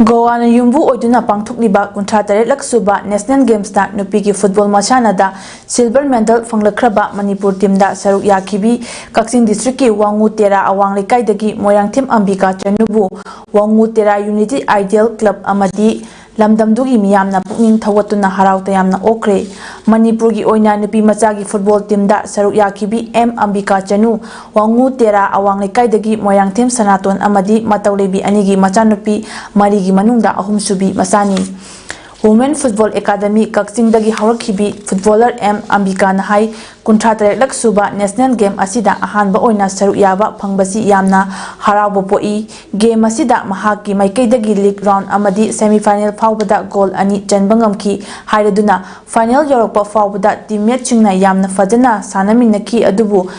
ꯒꯣꯋꯥꯅ ꯌꯨꯝꯕꯨ ꯑꯣꯏꯗꯨꯅ ꯄꯥꯡꯊꯣꯛꯂꯤꯕ ꯀꯨꯟꯊ꯭ꯔꯥ ꯇꯔꯦꯠꯂꯛ ꯁꯨꯕ National Games ꯇ ꯅꯨꯄꯤꯒꯤ football ꯃꯁꯥꯟꯅꯗ silver medal ꯐꯪꯂꯛꯈ꯭ꯔꯕ Manipur team ꯗ ꯁꯔꯨꯛ ꯌꯥꯈꯤꯕꯤ ꯀꯛꯆꯤꯡ district ꯀꯤ ꯋꯥꯉꯨ ꯇꯦꯔꯥ ꯑꯋꯥꯡ ꯂꯩꯀꯥꯏꯗꯒꯤ ꯃꯣꯏꯔꯥꯡꯊꯦꯝ ꯑꯝꯕꯤꯀꯥ ꯆꯅꯨꯕꯨ ꯋꯥꯉꯨ ꯇꯦꯔꯥ United Idol Club ꯑꯃꯗꯤ ꯂꯝꯗꯝꯗꯨꯒꯤ ꯃꯤꯌꯥꯝꯅ ꯄꯨꯛꯅꯤꯡ ꯊꯧꯒꯠꯇꯨꯅ ꯍꯔꯥꯎ ꯇꯌꯥꯝꯅ ꯑꯣꯛꯈ꯭ꯔꯦ꯫ ꯃꯅꯤꯄꯨꯔꯒꯤ ꯑꯣꯏꯅ ꯅꯨꯄꯤ ꯃꯆꯥꯒꯤ football team ꯗ ꯁꯔꯨꯛ ꯌꯥꯈꯤꯕꯤ ꯑꯦꯝ ꯑꯝꯕꯤꯀꯥ ꯆꯅꯨ ꯋꯥꯉꯨ ꯇꯦꯔꯥ ꯑꯋꯥꯡ ꯂꯩꯀꯥꯏꯗꯒꯤ ꯃꯣꯏꯔꯥꯡꯊꯦꯝ ꯁꯅꯥꯇꯣꯟ ꯑꯃꯗꯤ ꯃꯇꯧ ꯂꯩꯕꯤ ꯑꯅꯤꯒꯤ ꯃꯆꯥꯅꯨꯄꯤ ꯃꯔꯤꯒꯤ ꯃꯅꯨꯡꯗ ꯑꯍꯨꯝꯁꯨꯕꯤ ꯃꯆꯥꯅꯤ꯫ Women Football Academy ꯀꯛꯆꯤꯡꯗꯒꯤ ꯍꯧꯔꯛꯈꯤꯕꯤ footballer ꯑꯦꯝ ꯑꯝꯕꯤꯀꯥꯅ ꯍꯥꯏ, ꯀꯨꯟꯊ꯭ꯔꯥ ꯇꯔꯦꯠꯂꯛ ꯁꯨꯕ National Game ꯑꯁꯤꯗ ꯑꯍꯥꯟꯕ ꯑꯣꯏꯅ ꯁꯔꯨꯛ ꯌꯥꯕ ꯐꯪꯕꯁꯤ ꯌꯥꯝꯅ ꯍꯔꯥꯎꯕ ꯄꯣꯛꯏ꯫ Game ꯑꯁꯤꯗ ꯃꯍꯥꯛꯀꯤ ꯃꯥꯏꯀꯩꯗꯒꯤ league round ꯑꯃꯗꯤ semi final ꯐꯥꯎꯕꯗ goal ꯑꯅꯤ ꯆꯟꯕ ꯉꯝꯈꯤ ꯍꯥꯏꯔꯗꯨꯅ, final ꯌꯧꯔꯛꯄ ꯐꯥꯎꯕꯗ teammate ꯁꯤꯡꯅ ꯌꯥꯝꯅ ꯐꯖꯅ ꯁꯥꯟꯅꯃꯤꯟꯅꯈꯤ, ꯑꯗꯨꯕꯨ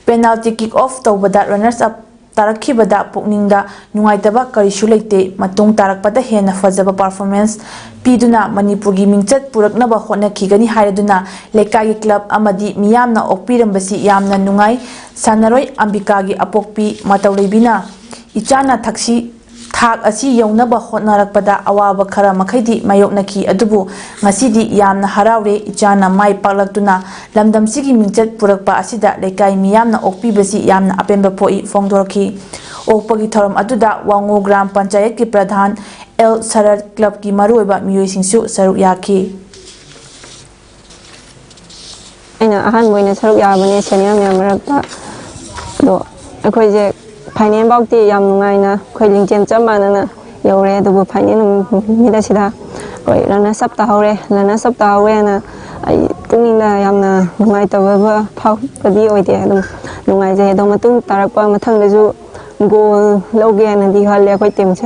penalty kick off ꯇꯧꯕꯗ runners up ꯇꯥꯔꯛꯈꯤꯕꯗ ꯄꯨꯛꯅꯤꯡꯗ ꯅꯨꯡꯉꯥꯏꯇꯕ ꯀꯔꯤꯁꯨ ꯂꯩꯇꯦ꯫ ꯃꯇꯨꯡ ꯇꯥꯔꯛꯄꯗ ꯍꯦꯟꯅ ꯐꯖꯕ performance ꯄꯤꯗꯨꯅ ꯃꯅꯤꯄꯨꯔꯒꯤ ꯃꯤꯡꯆꯠ ꯄꯨꯔꯛꯅꯕ ꯍꯣꯠꯅꯈꯤꯒꯅꯤ ꯍꯥꯏꯔꯗꯨꯅ ꯂꯩꯀꯥꯏꯒꯤ club ꯑꯃꯗꯤ ꯃꯤꯌꯥꯝꯅ ꯑꯣꯛꯄꯤꯔꯝꯕꯁꯤ ꯌꯥꯝꯅ ꯅꯨꯡꯉꯥꯏ꯫ ꯁꯥꯟꯅꯔꯣꯏ ꯑꯝꯕꯤꯀꯥꯒꯤ ꯑꯄꯣꯛꯄꯤ ꯃꯇꯧ ꯂꯩꯕꯤꯅ ꯏꯆꯥꯅ ꯊꯛꯁꯤ ꯊꯥꯛ ꯑꯁꯤ ꯌꯧꯅꯕ ꯍꯣꯠꯅꯔꯛꯄꯗ ꯑꯋꯥꯕ ꯈꯔ ꯃꯈꯩꯗꯤ ꯃꯥꯌꯣꯛꯅꯈꯤ, ꯑꯗꯨꯕꯨ ꯉꯁꯤꯗꯤ ꯌꯥꯝꯅ ꯍꯔꯥꯎꯔꯦ꯫ ꯏꯆꯥꯅ ꯃꯥꯏ ꯄꯥꯛꯂꯛꯇꯨꯅ ꯂꯝꯗꯝꯁꯤꯒꯤ ꯃꯤꯡꯆꯠ ꯄꯨꯔꯛꯄ ꯑꯁꯤꯗ ꯂꯩꯀꯥꯏ ꯃꯤꯌꯥꯝꯅ ꯑꯣꯛꯄꯤꯕꯁꯤ ꯌꯥꯝꯅ ꯑꯄꯦꯟꯕ ꯄꯣꯛꯏ ꯐꯣꯡꯗꯣꯔꯛꯈꯤ꯫ ꯑꯣꯛꯄꯒꯤ ꯊꯧꯔꯝ ꯑꯗꯨꯗ ꯋꯥꯉꯨ ꯒ꯭ꯔꯥꯝ ꯄꯟꯆꯥꯌꯠꯀꯤ ꯄ꯭ꯔꯙꯥꯟ ꯑꯦꯜ ꯁꯔꯠ, clubꯀꯤ ꯃꯔꯨꯑꯣꯏꯕ ꯃꯤꯑꯣꯏꯁꯤꯡꯁꯨ ꯁꯔꯨꯛ ꯌꯥꯈꯤ꯫ ꯑꯩꯅ ꯑꯍꯥꯟꯕ ꯑꯣꯏꯅ ꯁꯔꯨꯛ ꯌꯥꯕꯅꯦ ꯁꯦꯅꯤꯌꯔ ꯃꯌꯥꯝ ꯃꯔꯛꯇ꯫ ꯑꯗꯣ ꯑꯩꯈꯣꯏꯁꯦ ꯐꯥꯏꯅꯦꯜ ꯐꯥꯎꯗꯤ ꯌꯥꯝ ꯅꯨꯡꯉꯥꯏꯅ ꯑꯩꯈꯣꯏ ꯂꯤꯡꯖꯦꯜ ꯆꯞ ꯃꯥꯟꯅꯅ ꯌꯧꯔꯦ꯫ ꯑꯗꯨꯕꯨ ꯐꯥꯏꯅꯦꯜ ꯅꯨꯃꯤꯠ ꯑꯁꯤꯗ ꯑꯩꯈꯣꯏ ꯔꯅꯔꯁ ꯑꯞ ꯇꯥꯍꯧꯔꯦ꯫ ꯔꯅꯔꯁ ꯑꯞ ꯇꯥꯍꯧꯋꯦꯅ ꯑꯩ ꯄꯨꯛꯅꯤꯡꯗ ꯌꯥꯝꯅ ꯅꯨꯡꯉꯥꯏꯇꯕ ꯐꯥꯎꯕꯗꯤ ꯑꯣꯏꯗꯦ꯫ ꯑꯗꯨꯝ ꯅꯨꯡꯉꯥꯏꯖꯩ꯫ ꯑꯗꯣ ꯃꯇꯨꯡ ꯇꯥꯔꯛꯄ ꯃꯊꯪꯗꯁꯨ ꯒꯣꯜ ꯂꯧꯒꯦꯅꯗꯤ ꯈꯜꯂꯦ ꯑꯩꯈꯣꯏ ꯇꯤꯝꯁꯦ꯫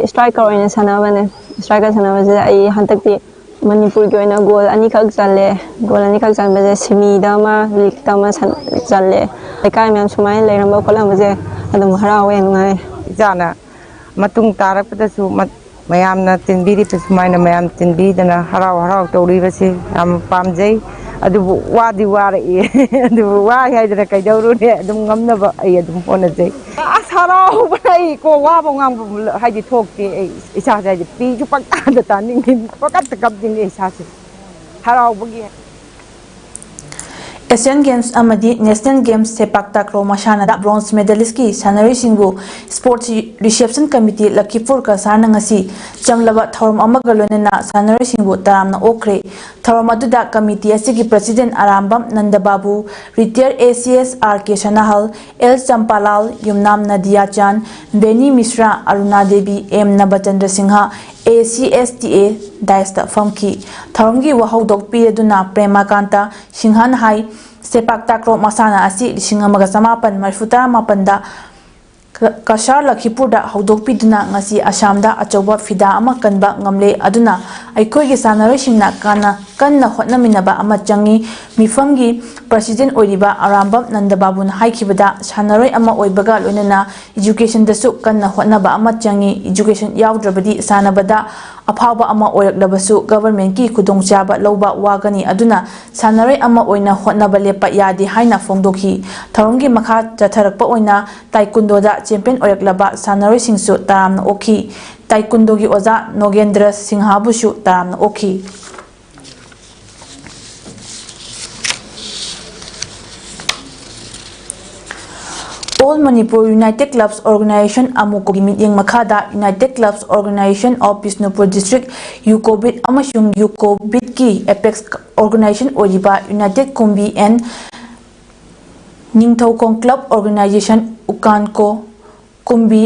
ꯏꯁꯇ꯭ꯔꯥꯏꯀꯔ ꯑꯣꯏꯅ ꯁꯥꯟꯅꯕꯅꯦ꯫ ꯏꯁꯇ꯭ꯔꯥꯏꯀꯔ ꯁꯥꯟꯅꯕꯁꯤꯗ ꯑꯩ ꯍꯟꯗꯛꯇꯤ ꯃꯅꯤꯄꯨꯔꯒꯤ ꯑꯣꯏꯅ ꯒꯣꯜ ꯑꯅꯤꯈꯛ ꯆꯜꯂꯦ꯫ ꯒꯣꯜ ꯑꯅꯤꯈꯛ ꯆꯟꯕꯁꯦ ꯁꯤꯃꯤꯗ ꯑꯃ, ꯂꯤꯛꯇ ꯑꯃ ꯁꯟ-, ꯆꯜꯂꯦ꯫ ꯂꯩꯀꯥꯏ ꯃꯌꯥꯝ ꯁꯨꯃꯥꯏꯅ ꯂꯩꯔꯝꯕ ꯈꯣꯠꯂꯝꯕꯁꯦ ꯑꯗꯨꯝ ꯍꯔꯥꯎꯋꯦ, ꯅꯨꯡꯉꯥꯏ꯫ ꯏꯆꯥꯅ ꯃꯇꯨꯡ ꯇꯥꯔꯛꯄꯗꯁꯨ ꯃ-, ꯃꯌꯥꯝꯅ ꯇꯤꯟꯕꯤꯔꯤꯕ ꯁꯨꯃꯥꯏꯅ ꯃꯌꯥꯝ ꯇꯤꯟꯕꯤꯗꯅ ꯍꯔꯥꯎ ꯍꯔꯥꯎ ꯇꯧꯔꯤꯕꯁꯤ ꯌꯥꯝ ꯄꯥꯝꯖꯩ꯫ ꯑꯗꯨꯕꯨ ꯋꯥꯗꯤ ꯋꯥꯔꯛꯏ꯫ ꯑꯗꯨꯕꯨ ꯋꯥꯏ ꯍꯥꯏꯗꯅ ꯀꯩꯗꯧꯔꯨꯅꯤ? ꯑꯗꯨꯝ ꯉꯝꯅꯕ ꯑꯩ ꯑꯗꯨꯝ ꯍꯣꯠꯅꯖꯩ꯫ ꯑꯁ, ꯍꯔꯥꯎꯕꯅ ꯑꯩ ꯀꯣ ꯋꯥꯕ ꯉꯥꯡꯕ ꯍꯥꯏꯗꯤ ꯊꯣꯛꯇꯦ꯫ ꯑꯩ ꯏꯁꯥꯁꯦ ꯍꯥꯏꯗꯤ ꯄꯤꯁꯨ ꯄꯪꯇꯥꯗ ꯇꯥꯅꯤꯡꯉꯤ, ꯄꯪꯀꯞꯇ ꯀꯞꯅꯤꯡꯉꯤ ꯏꯁꯥꯁꯦ ꯍꯔꯥꯎꯕꯒꯤ꯫ ꯑꯦꯁꯤꯌꯥꯟ ꯒꯦꯝꯁ ꯑꯃꯗꯤ ꯅꯦꯁꯅꯦꯜ ꯒꯦꯝꯁ ꯁꯦꯄꯥꯛ ꯇꯥꯀ꯭ꯔꯣ ꯃꯁꯥꯟꯅꯗ ꯕ꯭ꯔꯣꯟꯖ ꯃꯦꯗꯥꯂꯤꯁꯀꯤ ꯁꯥꯟꯅꯔꯣꯏꯁꯤꯡꯕꯨ ꯁ꯭ꯄꯣꯔꯠꯁ ꯔꯤꯁꯦꯞꯁꯟ ꯀꯃꯤꯇꯤ ꯂꯈꯤꯄꯨꯔ ꯀꯁꯥꯔꯅ ꯉꯁꯤ ꯆꯝꯂꯕ ꯊꯧꯔꯝ ꯑꯃꯒ ꯂꯣꯏꯅꯅ ꯁꯥꯟꯅꯔꯣꯏꯁꯤꯡꯕꯨ ꯇꯔꯥꯝꯅ ꯑꯣꯛꯈ꯭ꯔꯦ꯫ ꯊꯧꯔꯝ ꯑꯗꯨꯗ ꯀꯃꯤꯇꯤ ꯑꯁꯤꯒꯤ president Arambam ꯅꯟꯗꯕꯥꯕꯨ, retire A C S R K ꯁꯅꯥꯍꯜ, L ꯆꯝꯄꯥꯂꯥꯜ, Yumnam Nadiya Chan, Beni Mishra, Aruna Devi, M Nabachandra Singh, A C S T A ꯗꯥꯏꯁꯇ ꯐꯝꯈꯤ꯫ ꯊꯧꯔꯝꯒꯤ ꯋꯥꯍꯧꯗꯣꯛ ꯄꯤꯔꯗꯨꯅ ꯄ꯭ꯔꯦꯃꯥꯀꯥꯟꯇ ꯁꯤꯡꯍꯅ ꯍꯥꯏ, ꯁꯦꯄꯥꯛ ꯇꯥꯀ꯭ꯔꯣ ꯃꯁꯥꯟꯅ ꯑꯁꯤ ꯂꯤꯁꯤꯡ ꯑꯃꯒ ꯆꯃꯥꯄꯟ ꯃꯔꯤꯐꯨ ꯇꯔꯥꯃꯥꯄꯟꯗ ꯀ-, ꯀꯁꯥꯔ ꯂꯈꯤꯄꯨꯔꯗ ꯍꯧꯗꯣꯛꯄꯤꯗꯨꯅ ꯉꯁꯤ ꯑꯁꯥꯝꯗ ꯑꯆꯧꯕ ꯐꯤꯗꯥ ꯑꯃ ꯀꯟꯕ ꯉꯝꯂꯦ꯫ ꯑꯗꯨꯅ ꯑꯩꯈꯣꯏꯒꯤ ꯁꯥꯟꯅꯔꯣꯏꯁꯤꯡꯅ ꯀꯥꯟꯅ-, ꯀꯟꯅ ꯍꯣꯠꯅꯃꯤꯟꯅꯕ ꯑꯃ ꯆꯪꯏ꯫ ꯃꯤꯐꯝꯒꯤ ꯄ꯭ꯔꯁꯤꯗꯦꯟ ꯑꯣꯏꯔꯤꯕ ꯑꯔꯥꯝꯕꯝ ꯅꯟꯗꯕꯥꯕꯨꯅ ꯍꯥꯏꯈꯤꯕꯗ, ꯁꯥꯟꯅꯔꯣꯏ ꯑꯃ ꯑꯣꯏꯕꯒ ꯂꯣꯏꯅꯅ ꯏꯖꯨꯀꯦꯁꯟꯗꯁꯨ ꯀꯟꯅ ꯍꯣꯠꯅꯕ ꯑꯃ ꯆꯪꯏ꯫ ꯏꯖꯨꯀꯦꯁꯟ ꯌꯥꯎꯗ꯭ꯔꯕꯗꯤ ꯁꯥꯟꯅꯕꯗ ꯑꯐꯥꯎꯕ ꯑꯃ ꯑꯣꯏꯔꯛꯂꯕꯁꯨ ꯒꯚꯔꯟꯃꯦꯟꯠꯀꯤ ꯈꯨꯗꯣꯡꯆꯥꯕ ꯂꯧꯕ ꯋꯥꯒꯅꯤ꯫ ꯑꯗꯨꯅ ꯁꯥꯟꯅꯔꯣꯏ ꯑꯃ ꯑꯣꯏꯅ ꯍꯣꯠꯅꯕ ꯂꯦꯞꯄ ꯌꯥꯗꯦ ꯍꯥꯏꯅ ꯐꯣꯡꯗꯣꯛꯈꯤ꯫ ꯊꯧꯔꯝꯒꯤ ꯃꯈꯥ ꯆꯠꯊꯔꯛꯄ ꯑꯣꯏꯅ ꯇꯥꯏꯀꯨꯟꯗꯣꯗ ꯆꯦꯝꯄꯤꯌꯟ ꯑꯣꯏꯔꯛꯂꯕ ꯁꯥꯟꯅꯔꯣꯏꯁꯤꯡꯁꯨ ꯇꯔꯥꯝꯅ ꯑꯣꯛꯈꯤ꯫ ꯇꯥꯏꯀꯨꯟꯗꯣꯒꯤ ꯑꯣꯖꯥ ꯅꯣꯒꯦꯟꯗ꯭ꯔ ꯁꯤꯡꯍꯕꯨꯁꯨ ꯇꯔꯥꯝꯅ ꯑꯣꯛꯈꯤ꯫ All Manipur United Clubs Organization, ꯑꯃꯨꯀꯣꯒꯤ ꯃꯤꯠꯌꯦꯡ ꯃꯈꯥꯗ United Clubs Organization of Bishnupur District, ꯌꯨꯀꯣꯕꯤꯠ ꯑꯃꯁꯨꯡ ꯌꯨꯀꯣꯕꯤꯠꯀꯤ ꯑꯦꯄꯦꯛꯁ organization ꯑꯣꯏꯔꯤꯕ United Kumbi and Ningthoukhong Club Organization, UKANCO, ꯀꯨꯝꯕꯤ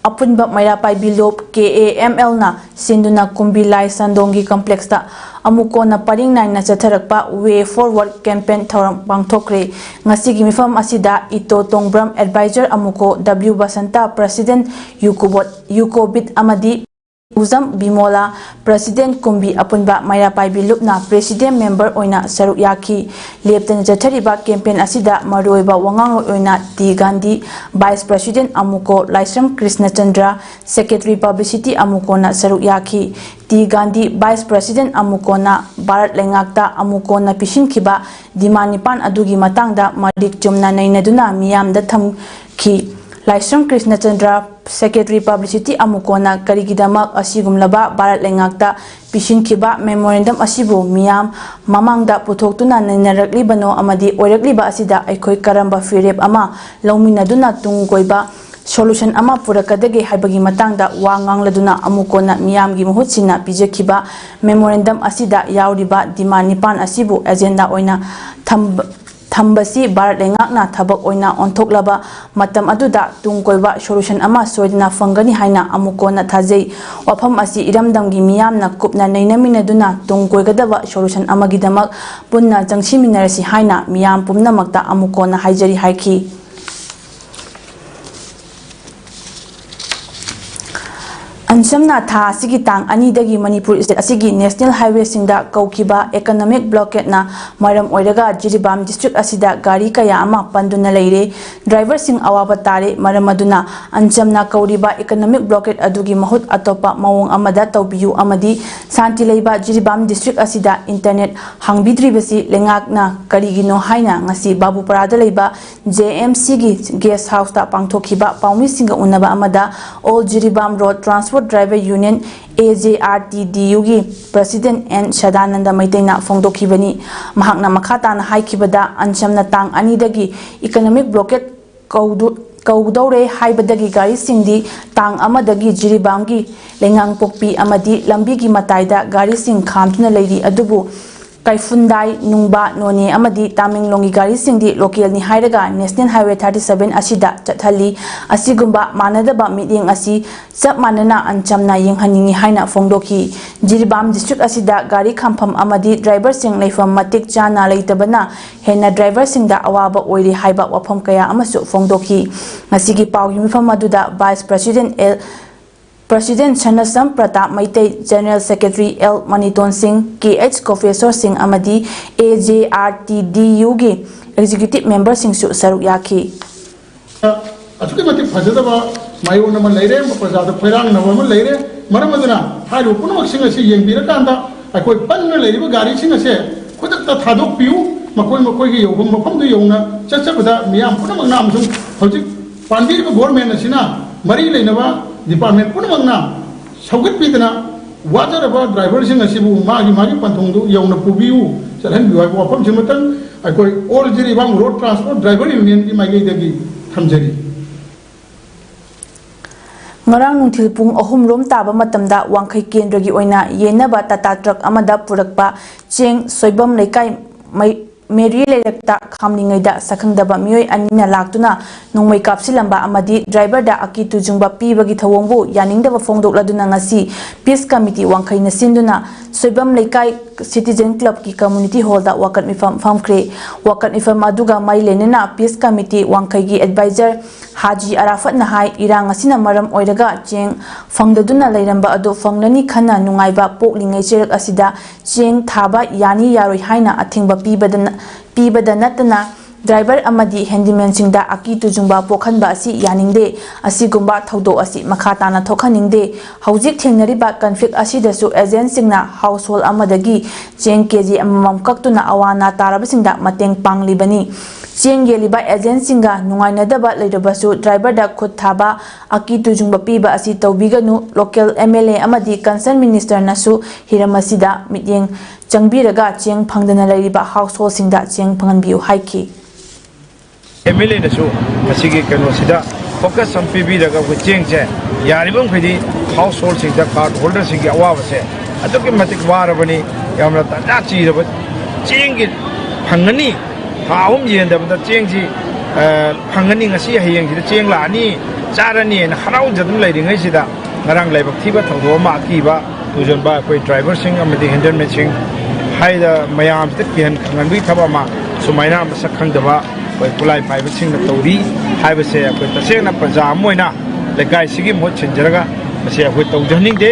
ꯑꯄꯨꯟꯕ ꯃꯩꯔꯥ ꯄꯥꯏꯕꯤ ꯂꯨꯞ, ꯀꯦ ꯑꯦ ꯑꯦꯝ ꯑꯦꯜꯅ ꯁꯤꯟꯗꯨꯅ ꯀꯨꯝꯕꯤ ꯂꯥꯏ ꯁꯟꯗꯣꯡꯒꯤ complexꯇ ꯑꯃꯨꯛ ꯀꯣꯟꯅ ꯄꯔꯤꯡ ꯅꯥꯏꯅ ꯆꯠꯊꯔꯛꯄ Way Forward campaign ꯊꯧꯔꯝ ꯄꯥꯡꯊꯣꯛꯈ꯭ꯔꯦ꯫ ꯉꯁꯤꯒꯤ ꯃꯤꯐꯝ ꯑꯁꯤꯗ ꯏꯇꯣ ꯇꯣꯡꯕ꯭ꯔꯝ, advisor ꯑꯃꯨꯀꯣ W ꯕꯁꯟꯇ, president ꯌꯨꯀꯣꯕꯣꯠ, ꯌꯨꯀꯣꯕꯤꯠ ꯑꯃꯗꯤ ꯎꯖꯝ ꯕꯤꯃꯣꯂꯥ, president ꯀꯨꯝꯕꯤ ꯑꯄꯨꯟꯕ ꯃꯩꯔꯥ ꯄꯥꯏꯕꯤ ꯂꯨꯞꯅ president member ꯑꯣꯏꯅ ꯁꯔꯨꯛ ꯌꯥꯈꯤ꯫ ꯂꯦꯞꯇꯅ ꯆꯠꯊꯔꯤꯕ campaign ꯑꯁꯤꯗ ꯃꯔꯨꯑꯣꯏꯕ ꯋꯥꯉꯥꯡꯂꯣꯏ ꯑꯣꯏꯅ ꯇꯤ ꯒꯥꯟꯙꯤ, vice president ꯑꯃꯨꯀꯣ ꯂꯥꯏꯁ꯭ꯔꯝ ꯀ꯭ꯔꯤꯁꯅꯆꯟꯗ꯭ꯔ, secretary publicity ꯑꯃꯨꯀꯣꯅ ꯁꯔꯨꯛ ꯌꯥꯈꯤ꯫ ꯇꯤ ꯒꯥꯟꯙꯤ, vice president ꯑꯃꯨꯀꯣꯅ ꯚꯥꯔꯠ ꯂꯩꯉꯥꯛꯇ ꯑꯃꯨꯀꯣꯅ ꯄꯤꯁꯤꯟꯈꯤꯕ demand ꯅꯤꯄꯥꯟ ꯑꯗꯨꯒꯤ ꯃꯇꯥꯡꯗ ꯃꯔꯤꯛ ꯆꯨꯝꯅ ꯅꯩꯅꯗꯨꯅ ꯃꯤꯌꯥꯝꯗ ꯊꯝꯈꯤ꯫ ꯂꯥꯏꯁ꯭ꯔꯝ ꯀ꯭ꯔꯤꯁꯅꯆꯟꯗ꯭ꯔ, secretary publicity ꯑꯃꯨꯀꯣꯅ ꯀꯔꯤꯒꯤꯗꯃꯛ ꯑꯁꯤꯒꯨꯝꯂꯕ ꯚꯥꯔꯠ ꯂꯩꯉꯥꯛꯇ ꯄꯤꯁꯤꯟꯈꯤꯕ memorandum ꯑꯁꯤꯕꯨ ꯃꯤꯌꯥꯝ ꯃꯃꯥꯡꯗ ꯄꯨꯊꯣꯛꯇꯨꯅ ꯅꯩꯅꯔꯛꯂꯤꯕꯅꯣ ꯑꯃꯗꯤ ꯑꯣꯏꯔꯛꯂꯤꯕ ꯑꯁꯤꯗ ꯑꯩꯈꯣꯏ ꯀꯔꯝꯕ ꯐꯤꯔꯦꯞ ꯑꯃ ꯂꯧꯃꯤꯟꯅꯗꯨꯅ ꯇꯨꯡ ꯀꯣꯏꯕ solution ꯑꯃ ꯄꯨꯔꯛꯀꯗꯒꯦ ꯍꯥꯏꯕꯒꯤ ꯃꯇꯥꯡꯗ ꯋꯥ ꯉꯥꯡꯂꯗꯨꯅ ꯑꯃꯨꯛ ꯀꯣꯟꯅ ꯃꯤꯌꯥꯝꯒꯤ ꯃꯍꯨꯠ ꯁꯤꯟꯅ ꯄꯤꯖꯈꯤꯕ memorandum ꯑꯁꯤꯗ ꯌꯥꯎꯔꯤꯕ demand ꯅꯤꯄꯥꯟ ꯑꯁꯤꯕꯨ agenda ꯑꯣꯏꯅ ꯊꯝꯕ-, ꯊꯝꯕꯁꯤ ꯚꯥꯔꯠ ꯂꯩꯉꯥꯛꯅ ꯊꯕꯛ ꯑꯣꯏꯅ ꯑꯣꯟꯊꯣꯛꯂꯕ ꯃꯇꯝ ꯑꯗꯨꯗ ꯇꯨꯡ ꯀꯣꯏꯕ solution ꯑꯃ ꯁꯣꯏꯗꯅ ꯐꯪꯒꯅꯤ ꯍꯥꯏꯅ ꯑꯃꯨꯛ ꯀꯣꯟꯅ ꯊꯥꯖꯩ꯫ ꯋꯥꯐꯝ ꯑꯁꯤ ꯏꯔꯝꯗꯝꯒꯤ ꯃꯤꯌꯥꯝꯅ ꯀꯨꯞꯅ ꯅꯩꯅꯃꯤꯟꯅꯗꯨꯅ ꯇꯨꯡ ꯀꯣꯏꯒꯗꯕ solution ꯑꯃꯒꯤꯗꯃꯛ ꯄꯨꯟꯅ ꯆꯪꯁꯤꯟꯃꯤꯟꯅꯔꯁꯤ ꯍꯥꯏꯅ ꯃꯤꯌꯥꯝ ꯄꯨꯝꯅꯃꯛꯇ ꯑꯃꯨꯛ ꯀꯣꯟꯅ ꯍꯥꯏꯖꯔꯤ ꯍꯥꯏꯈꯤ꯫ ꯑꯟꯁꯝꯅ ꯊꯥ ꯑꯁꯤꯒꯤ ꯇꯥꯡ ꯑꯅꯤꯗꯒꯤ ꯃꯅꯤꯄꯨꯔ state ꯑꯁꯤꯒꯤ national highwayꯁꯤꯡꯗ ꯀꯧꯈꯤꯕ economic blockadeꯅ ꯃꯔꯝ ꯑꯣꯏꯔꯒ ꯖꯤꯔꯤꯕꯥꯝ district ꯑꯁꯤꯗ ꯒꯥꯔꯤ ꯀꯌꯥ ꯑꯃ ꯄꯟꯗꯨꯅ ꯂꯩꯔꯦ꯫ Driverꯁꯤꯡ ꯑꯋꯥꯕ ꯇꯥꯔꯦ꯫ ꯃꯔꯝ ꯑꯗꯨꯅ ꯑꯟꯁꯝꯅ ꯀꯧꯔꯤꯕ economic blockade ꯑꯗꯨꯒꯤ ꯃꯍꯨꯠ ꯑꯇꯣꯞꯄ ꯃꯑꯣꯡ ꯑꯃꯗ ꯇꯧꯕꯤꯌꯨ ꯑꯃꯗꯤ ꯁꯥꯟꯇꯤ ꯂꯩꯕ ꯖꯤꯔꯤꯕꯥꯝ district ꯑꯁꯤꯗ internet ꯍꯥꯡꯕꯤꯗ꯭ꯔꯤꯕꯁꯤ ꯂꯩꯉꯥꯛꯅ ꯀꯔꯤꯒꯤꯅꯣ ꯍꯥꯏꯅ ꯉꯁꯤ ꯕꯥꯕꯨꯄꯥꯔꯥꯗ ꯂꯩꯕ ꯖꯦ ꯑꯦꯝ ꯁꯤꯒꯤ guest houseꯇ ꯄꯥꯡꯊꯣꯛꯈꯤꯕ ꯄꯥꯎꯃꯤꯁꯤꯡꯒ ꯎꯅꯕ ꯑꯃꯗ All Jiribam Road Transport Driver Union, A J R T D Uꯒꯤ president N Sadananda ꯃꯩꯇꯩꯅ ꯐꯣꯡꯗꯣꯛꯈꯤꯕꯅꯤ꯫ ꯃꯍꯥꯛꯅ ꯃꯈꯥ ꯇꯥꯅ ꯍꯥꯏꯈꯤꯕꯗ, ꯑꯟꯁꯝꯅ ꯇꯥꯡ ꯑꯅꯤꯗꯒꯤ economic blockade ꯀꯧꯗꯨ-, ꯀꯧꯗꯧꯔꯦ ꯍꯥꯏꯕꯗꯒꯤ ꯒꯥꯔꯤꯁꯤꯡꯗꯤ ꯇꯥꯡ ꯑꯃꯗꯒꯤ ꯖꯤꯔꯤꯕꯥꯝꯒꯤ ꯂꯩꯉꯥꯡꯄꯣꯛꯄꯤ ꯑꯃꯗꯤ ꯂꯝꯕꯤꯒꯤ ꯃꯇꯥꯏꯗ ꯒꯥꯔꯤꯁꯤꯡ ꯈꯥꯝꯗꯨꯅ ꯂꯩꯔꯤ꯫ ꯑꯗꯨꯕꯨ ꯀꯩꯐꯨꯟꯗꯥꯏ, ꯅꯨꯡꯕꯥ, ꯅꯣꯅꯦ ꯑꯃꯗꯤ ꯇꯥꯃꯦꯡꯂꯣꯡꯒꯤ ꯒꯥꯔꯤꯁꯤꯡꯗꯤ ꯂꯣꯀꯦꯜꯅꯤ ꯍꯥꯏꯔꯒ ꯅꯦꯁꯅꯦꯜ ꯍꯥꯏꯋꯦ ꯊꯥꯔꯇꯤ ꯁꯚꯦꯟ ꯑꯁꯤꯗ ꯆꯠꯍꯜꯂꯤ꯫ ꯑꯁꯤꯒꯨꯝꯕ ꯃꯥꯟꯅꯗꯕ ꯃꯤꯠꯌꯦꯡ ꯑꯁꯤ ꯆꯞ ꯃꯥꯟꯅꯅ ꯑꯟꯆꯝꯅ ꯌꯦꯡꯍꯟꯅꯤꯡꯏ ꯍꯥꯏꯅ ꯐꯣꯡꯗꯣꯛꯈꯤ꯫ ꯖꯤꯔꯤꯕꯥꯝ ꯗꯤꯁꯇ꯭ꯔꯤꯛ ꯑꯁꯤꯗ ꯒꯥꯔꯤ ꯈꯥꯝꯐꯝ ꯑꯃꯗꯤ ꯗ꯭ꯔꯥꯏꯚꯔꯁꯤꯡ ꯂꯩꯐꯝ ꯃꯇꯤꯛ ꯆꯥꯅ ꯂꯩꯇꯕꯅ ꯍꯦꯟꯅ ꯗ꯭ꯔꯥꯏꯚꯔꯁꯤꯡꯗ ꯑꯋꯥꯕ ꯑꯣꯏꯔꯤ ꯍꯥꯏꯕ ꯋꯥꯐꯝ ꯀꯌꯥ ꯑꯃꯁꯨ ꯐꯣꯡꯗꯣꯛꯈꯤ꯫ ꯉꯁꯤꯒꯤ ꯄꯥꯎꯒꯤ ꯃꯤꯐꯝ ꯑꯗꯨꯗ vice president L president Sanasam Pratap Meitei, general secretary L Maniton Singh, K H ꯀꯣꯐꯦꯁꯣꯔꯁꯤꯡ ꯑꯃꯗꯤ A J R T D ꯌꯨꯒꯤ ꯑꯦꯛꯖꯤꯀ꯭ꯌꯨꯇꯤꯚ ꯃꯦꯝꯕꯔꯁꯤꯡꯁꯨ ꯁꯔꯨꯛ ꯌꯥꯈꯤ꯫ ꯑꯁꯨꯛꯀꯤ ꯃꯇꯤꯛ ꯐꯖꯗꯕ ꯃꯥꯏꯑꯣꯟ ꯑꯃ ꯂꯩꯔꯦ, ꯄ꯭ꯔꯖꯥꯗ ꯈꯣꯏꯔꯥꯡꯅꯕ ꯑꯃ ꯂꯩꯔꯦ꯫ ꯃꯔꯝ ꯑꯗꯨꯅ ꯍꯥꯏꯔꯤꯕ ꯄꯨꯝꯅꯃꯛꯁꯤꯡ ꯑꯁꯤ ꯌꯦꯡꯕꯤꯔꯀꯥꯟꯗ ꯑꯩꯈꯣꯏ ꯄꯟꯅ ꯂꯩꯔꯤꯕ ꯒꯥꯔꯤꯁꯤꯡ ꯑꯁꯦ ꯈꯨꯗꯛꯇ ꯊꯥꯗꯣꯛꯄꯤꯌꯨ꯫ ꯃꯈꯣꯏ ꯃꯈꯣꯏꯒꯤ ꯌꯧꯐꯝ ꯃꯐꯝꯗꯨ ꯌꯧꯅ ꯆꯠꯆꯕꯗ ꯃꯤꯌꯥꯝ ꯄꯨꯝꯅꯃꯛꯅ ꯑꯃꯁꯨꯡ ꯍꯧꯖꯤꯛ ꯄꯥꯟꯕꯤꯔꯤꯕ ꯒꯣꯔꯃꯦꯟ ꯑꯁꯤꯅ ꯃꯔꯤ ꯂꯩꯅꯕ ꯗꯤꯄꯥꯔꯠꯃꯦꯟ ꯄꯨꯝꯅꯃꯛꯅ ꯁꯧꯒꯠꯄꯤꯗꯅ ꯋꯥꯖꯔꯕ ꯗ꯭ꯔꯥꯏꯚꯔꯁꯤꯡ ꯑꯁꯤꯕꯨ ꯃꯥꯒꯤ ꯃꯥꯒꯤ ꯄꯟꯊꯨꯡꯗꯨ ꯌꯧꯅ ꯄꯨꯕꯤꯌꯨ, ꯆꯠꯍꯟꯕꯤꯌꯨ ꯍꯥꯏꯕ ꯋꯥꯐꯝꯁꯤꯃꯇꯪ ꯑꯩꯈꯣꯏ All Jiribam road transport driver ꯌꯨꯅꯤꯌꯟꯒꯤ ꯃꯥꯏꯀꯩꯗꯒꯤ ꯊꯝꯖꯔꯤ꯫ ꯉꯔꯥꯡ ꯅꯨꯡꯊꯤꯜ ꯄꯨꯡ ꯑꯍꯨꯝ ꯔꯣꯝ ꯇꯥꯕ ꯃꯇꯝꯗ ꯋꯥꯡꯈꯩ ꯀꯦꯟꯗ꯭ꯔꯒꯤ ꯑꯣꯏꯅ ꯌꯦꯟꯅꯕ ꯇꯥꯇꯥ ꯇ꯭ꯔꯛ ꯑꯃꯗ ꯄꯨꯔꯛꯄ ꯆꯦꯡ ꯁꯣꯏꯕꯝ ꯂꯩꯀꯥꯏ ꯃꯩ-, ꯃꯦꯔꯤ ꯂꯩꯔꯛꯇ ꯈꯥꯝꯂꯤꯉꯩꯗ ꯁꯛꯈꯪꯗꯕ ꯃꯤꯑꯣꯏ ꯑꯅꯤꯅ ꯂꯥꯛꯇꯨꯅ ꯅꯣꯡꯃꯩ ꯀꯥꯞꯁꯤꯜꯂꯝꯕ ꯑꯃꯗꯤ ꯗ꯭ꯔꯥꯏꯚꯔꯗ ꯑꯀꯤ ꯇꯨꯖꯨꯡꯕ ꯄꯤꯕꯒꯤ ꯊꯧꯑꯣꯡꯕꯨ ꯌꯥꯅꯤꯡꯗꯕ ꯐꯣꯡꯗꯣꯛꯂꯗꯨꯅ ꯉꯁꯤ ꯄꯤꯁ ꯀꯃꯤꯇꯤ ꯋꯥꯡꯈꯩꯅ ꯁꯤꯟꯗꯨꯅ ꯁꯣꯏꯕꯝ ꯂꯩꯀꯥꯏ ꯁꯤꯇꯤꯖꯦꯟ ꯀ꯭ꯂꯕꯀꯤ ꯀꯝꯃ꯭ꯌꯨꯅꯤꯇꯤ ꯍꯣꯜꯗ ꯋꯥꯀꯠ ꯃꯤꯐꯝ ꯐꯝꯈ꯭ꯔꯦ꯫ ꯋꯥꯀꯠ ꯃꯤꯐꯝ ꯑꯗꯨꯒ ꯃꯔꯤ ꯂꯩꯅꯅ ꯄꯤꯁ ꯀꯃꯤꯇꯤ ꯋꯥꯡꯈꯩꯒꯤ ꯑꯦꯗꯚꯥꯏꯖꯔ ꯍꯥꯖꯤ ꯑꯔꯥꯐꯠꯅ ꯍꯥꯏ, ꯏꯔꯥꯡ ꯑꯁꯤꯅ ꯃꯔꯝ ꯑꯣꯏꯔꯒ ꯆꯦꯡ ꯐꯪꯗꯗꯨꯅ ꯂꯩꯔꯝꯕ ꯑꯗꯨ ꯐꯪꯂꯅꯤ ꯈꯟꯅ ꯅꯨꯡꯉꯥꯏꯕ ꯄꯣꯛꯂꯤꯉꯩ ꯆꯩꯔꯛ ꯑꯁꯤꯗ ꯆꯦꯡ ꯊꯥꯕ ꯌꯥꯅꯤ ꯌꯥꯔꯣꯏ ꯍꯥꯏꯅ ꯑꯊꯤꯡꯕ ꯄꯤꯕꯗ ꯅ-, ꯄꯤꯕꯗ ꯅꯠꯇꯅ ꯗ꯭ꯔꯥꯏꯚꯔ ꯑꯃꯗꯤ ꯍꯦꯟꯗꯤꯃꯦꯟꯁꯤꯡꯗ ꯑꯀꯤ ꯇꯨꯖꯨꯡꯕ ꯄꯣꯛꯍꯟꯕ ꯑꯁꯤ ꯌꯥꯅꯤꯡꯗꯦ꯫ ꯑꯁꯤꯒꯨꯝꯕ ꯊꯧꯗꯣꯛ ꯑꯁꯤ ꯃꯈꯥ ꯇꯥꯅ ꯊꯣꯛꯍꯟꯅꯤꯡꯗꯦ꯫ ꯍꯧꯖꯤꯛ ꯊꯦꯡꯅꯔꯤꯕ ꯀꯟꯐ꯭ꯂꯤꯛ ꯑꯁꯤꯗꯁꯨ ꯑꯦꯖꯦꯟꯁꯤꯡꯅ ꯍꯥꯎꯁꯍꯣꯜ ꯑꯃꯗꯒꯤ ꯆꯦꯡ ꯀꯦꯖꯤ ꯑꯃꯃꯝ ꯀꯛꯇꯨꯅ ꯑꯋꯥ ꯑꯅꯥ ꯇꯥꯔꯕꯁꯤꯡꯗ ꯃꯇꯦꯡ ꯄꯥꯡꯂꯤꯕꯅꯤ꯫ ꯆꯦꯡ ꯌꯦꯜꯂꯤꯕ ꯑꯦꯖꯦꯟꯁꯤꯡꯒ ꯅꯨꯡꯉꯥꯏꯅꯗꯕ ꯂꯩꯔꯕꯁꯨ ꯗ꯭ꯔꯥꯏꯚꯔꯗ ꯈꯨꯠ ꯊꯥꯕ, ꯑꯀꯤ ꯇꯨꯖꯨꯡꯕ ꯄꯤꯕ ꯑꯁꯤ ꯇꯧꯕꯤꯒꯅꯨ꯫ ꯂꯣꯀꯦꯜ ꯑꯦꯝ ꯑꯦꯜ ꯑꯦ ꯑꯃꯗꯤ ꯀꯟꯁꯔꯟ ꯃꯤꯅꯤꯁꯇꯔꯅꯁꯨ ꯍꯤꯔꯝ ꯑꯁꯤꯗ ꯃꯤꯠꯌꯦꯡ ꯆꯪꯕꯤꯔꯒ ꯆꯦꯡ ꯐꯪꯗꯅ ꯂꯩꯔꯤꯕ ꯍꯥꯎꯁꯍꯣꯜꯁꯤꯡꯗ ꯆꯦꯡ ꯐꯪꯍꯟꯕꯤꯌꯨ ꯍꯥꯏꯈꯤ꯫ ꯑꯦꯝ ꯑꯦꯜ ꯑꯦꯅꯁꯨ ꯃꯁꯤꯒꯤ ꯀꯩꯅꯣꯁꯤꯗ ꯐꯣꯀꯁ ꯑꯃ ꯄꯤꯕꯤꯔꯒ ꯑꯩꯈꯣꯏ ꯆꯦꯡꯁꯦ ꯌꯥꯔꯤꯕ ꯃꯈꯩꯗꯤ ꯍꯥꯎꯁꯍꯣꯜꯁꯤꯡꯗ, ꯀꯥꯔꯗ ꯍꯣꯜꯗꯔꯁꯤꯡꯒꯤ ꯑꯋꯥꯕꯁꯦ ꯑꯗꯨꯛꯀꯤ ꯃꯇꯤꯛ ꯋꯥꯔꯕꯅꯤ, ꯌꯥꯝꯅ ꯇꯟꯖꯥ ꯆꯤꯔꯕ꯫ ꯆꯦꯡꯒꯤ ꯐꯪꯒꯅꯤ, ꯊꯥ ꯑꯍꯨꯝ ꯌꯦꯟꯗꯕꯗ ꯆꯦꯡꯁꯤ, ꯑ, ꯐꯪꯒꯅꯤ, ꯉꯁꯤ ꯍꯌꯦꯡꯁꯤꯗ ꯆꯦꯡ ꯂꯥꯛꯑꯅꯤ, ꯆꯥꯔꯅꯤꯅ ꯍꯔꯥꯎꯖꯗꯨꯅ ꯂꯩꯔꯤꯉꯩꯁꯤꯗ, ꯉꯔꯥꯡ ꯂꯥꯏꯕꯛ ꯊꯤꯕ ꯊꯧꯗꯣꯛ ꯑꯃ, ꯑꯀꯤꯕ ꯇꯨꯖꯟꯕ ꯑꯩꯈꯣꯏ ꯗ꯭ꯔꯥꯏꯚꯔꯁꯤꯡ ꯑꯃꯗꯤ ꯍꯦꯟꯗꯜꯃꯦꯟꯁꯤꯡ ꯍꯥꯏꯗ ꯃꯌꯥꯝꯁꯤꯗ ꯀꯤꯍꯟ ꯈꯪꯍꯟꯕꯒꯤ ꯊꯕꯛ ꯑꯃ ꯁꯨꯃꯥꯏꯅ ꯃꯁꯛ ꯈꯪꯗꯕ ꯑꯩꯈꯣꯏ ꯈꯨꯠꯂꯥꯏ ꯄꯥꯏꯕꯁꯤꯡꯅ ꯇꯧꯔꯤ ꯍꯥꯏꯕꯁꯦ ꯑꯩꯈꯣꯏ ꯇꯁꯦꯡꯅ ꯄ꯭ꯔꯖꯥ ꯑꯃ ꯑꯣꯏꯅ ꯂꯩꯀꯥꯏꯁꯤꯒꯤ ꯃꯍꯨꯠ ꯁꯤꯟꯖꯔꯒ ꯃꯁꯤ ꯑꯩꯈꯣꯏ ꯇꯧꯖꯍꯟꯅꯤꯡꯗꯦ꯫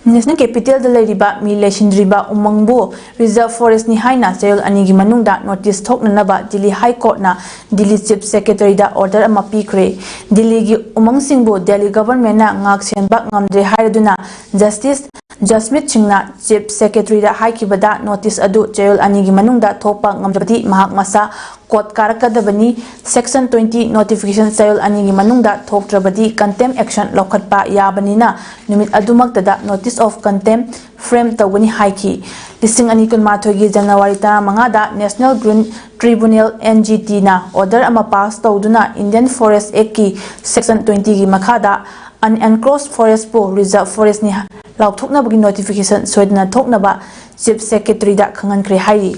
ꯅꯦꯁꯅꯦꯜ ꯀꯦꯄꯤꯇꯦꯜꯗ ꯂꯩꯔꯤꯕ ꯃꯤ ꯂꯩꯁꯤꯟꯗ꯭ꯔꯤꯕ ꯎꯃꯪꯕꯨ ꯔꯤꯖꯔꯚ ꯐꯣꯔꯦꯁ꯭ꯠꯅꯤ ꯍꯥꯏꯅ ꯆꯌꯣꯜ ꯑꯅꯤꯒꯤ ꯃꯅꯨꯡꯗ ꯅꯣꯇꯤꯁ ꯊꯣꯛꯅꯅꯕ ꯗꯤꯜꯂꯤ ꯍꯥꯏ ꯀꯣꯔꯠꯅ ꯗꯤꯜꯂꯤ ꯆꯤꯐ ꯁꯦꯀ꯭ꯔꯦꯇꯔꯤꯗ ꯑꯣꯔꯗꯔ ꯑꯃ ꯄꯤꯈ꯭ꯔꯦ꯫ ꯗꯤꯜꯂꯤꯒꯤ ꯎꯃꯪꯁꯤꯡꯕꯨ ꯗꯦꯜꯂꯤ ꯒꯚꯔꯟꯃꯦꯟꯠꯅ ꯉꯥꯛ ꯁꯦꯟꯕ ꯉꯝꯗ꯭ꯔꯦ ꯍꯥꯏꯔꯗꯨꯅ ꯖꯁꯇꯤꯁ ꯖꯁꯃꯤꯠ ꯁꯤꯡꯅ ꯆꯤꯐ ꯁꯦꯀ꯭ꯔꯦꯇꯔꯤꯗ ꯍꯥꯏꯈꯤꯕꯗ ꯅꯣꯇꯤꯁ ꯑꯗꯨ ꯆꯌꯣꯜ ꯑꯅꯤꯒꯤ ꯃꯅꯨꯡꯗ ꯊꯣꯛꯄ ꯉꯝꯗ꯭ꯔꯕꯗꯤ ꯃꯍꯥꯛ ꯃꯁꯥ ꯀꯣꯔꯠ ꯀꯥꯔꯛꯀꯗꯕꯅꯤ꯫ ꯁꯦꯛꯁꯟ ꯇ꯭ꯋꯦꯟꯇꯤ ꯅꯣꯇꯤꯐꯤꯀꯦꯁꯟ ꯆꯌꯣꯜ ꯑꯅꯤꯒꯤ ꯃꯅꯨꯡꯗ ꯊꯣꯛꯇ꯭ꯔꯕꯗꯤ ꯀꯟꯇꯦꯝ ꯑꯦꯛꯁꯟ ꯂꯧꯈꯠꯄ ꯌꯥꯕꯅꯤꯅ ꯅꯨꯃꯤꯠ ꯑꯗꯨꯃꯛꯇꯗ ꯅꯣꯇꯤꯁ ꯑꯣꯐ ꯀꯟꯇꯦꯝ ꯐ꯭ꯔꯦꯝ ꯇꯧꯒꯅꯤ ꯍꯥꯏꯈꯤ꯫ ꯂꯤꯁꯤꯡ ꯑꯅꯤ ꯀꯨꯟꯃꯥꯊꯣꯏꯒꯤ ꯖꯅꯋꯥꯔꯤ ꯇꯔꯥꯃꯉꯥꯗ National Green Tribunal, N G ꯇꯤꯅ ꯑꯣꯔꯗꯔ ꯑꯃ ꯄꯥꯁ ꯇꯧꯗꯨꯅ ꯏꯟꯗꯤꯌꯟ ꯐꯣꯔꯦꯁ꯭ꯠ ꯑꯦꯛꯀꯤ ꯁꯦꯛꯁꯟ ꯇ꯭ꯋꯦꯟꯇꯤꯒꯤ ꯃꯈꯥꯗ ꯑꯟꯑꯦꯟꯀ꯭ꯂꯣꯖ ꯐꯣꯔꯦꯁ꯭ꯠꯄꯨ ꯔꯤꯖꯔꯚ ꯐꯣꯔꯦꯁ꯭ꯠꯅꯤ ꯂꯥꯎꯊꯣꯛꯅꯕꯒꯤ ꯅꯣꯇꯤꯐꯤꯀꯦꯁꯟ ꯁꯣꯏꯗꯅ ꯊꯣꯛꯅꯕ ꯆꯤꯐ ꯁꯦꯀ꯭ꯔꯦꯇꯔꯤꯗ ꯈꯪꯍꯟꯈ꯭ꯔꯦ ꯍꯥꯏꯔꯤ꯫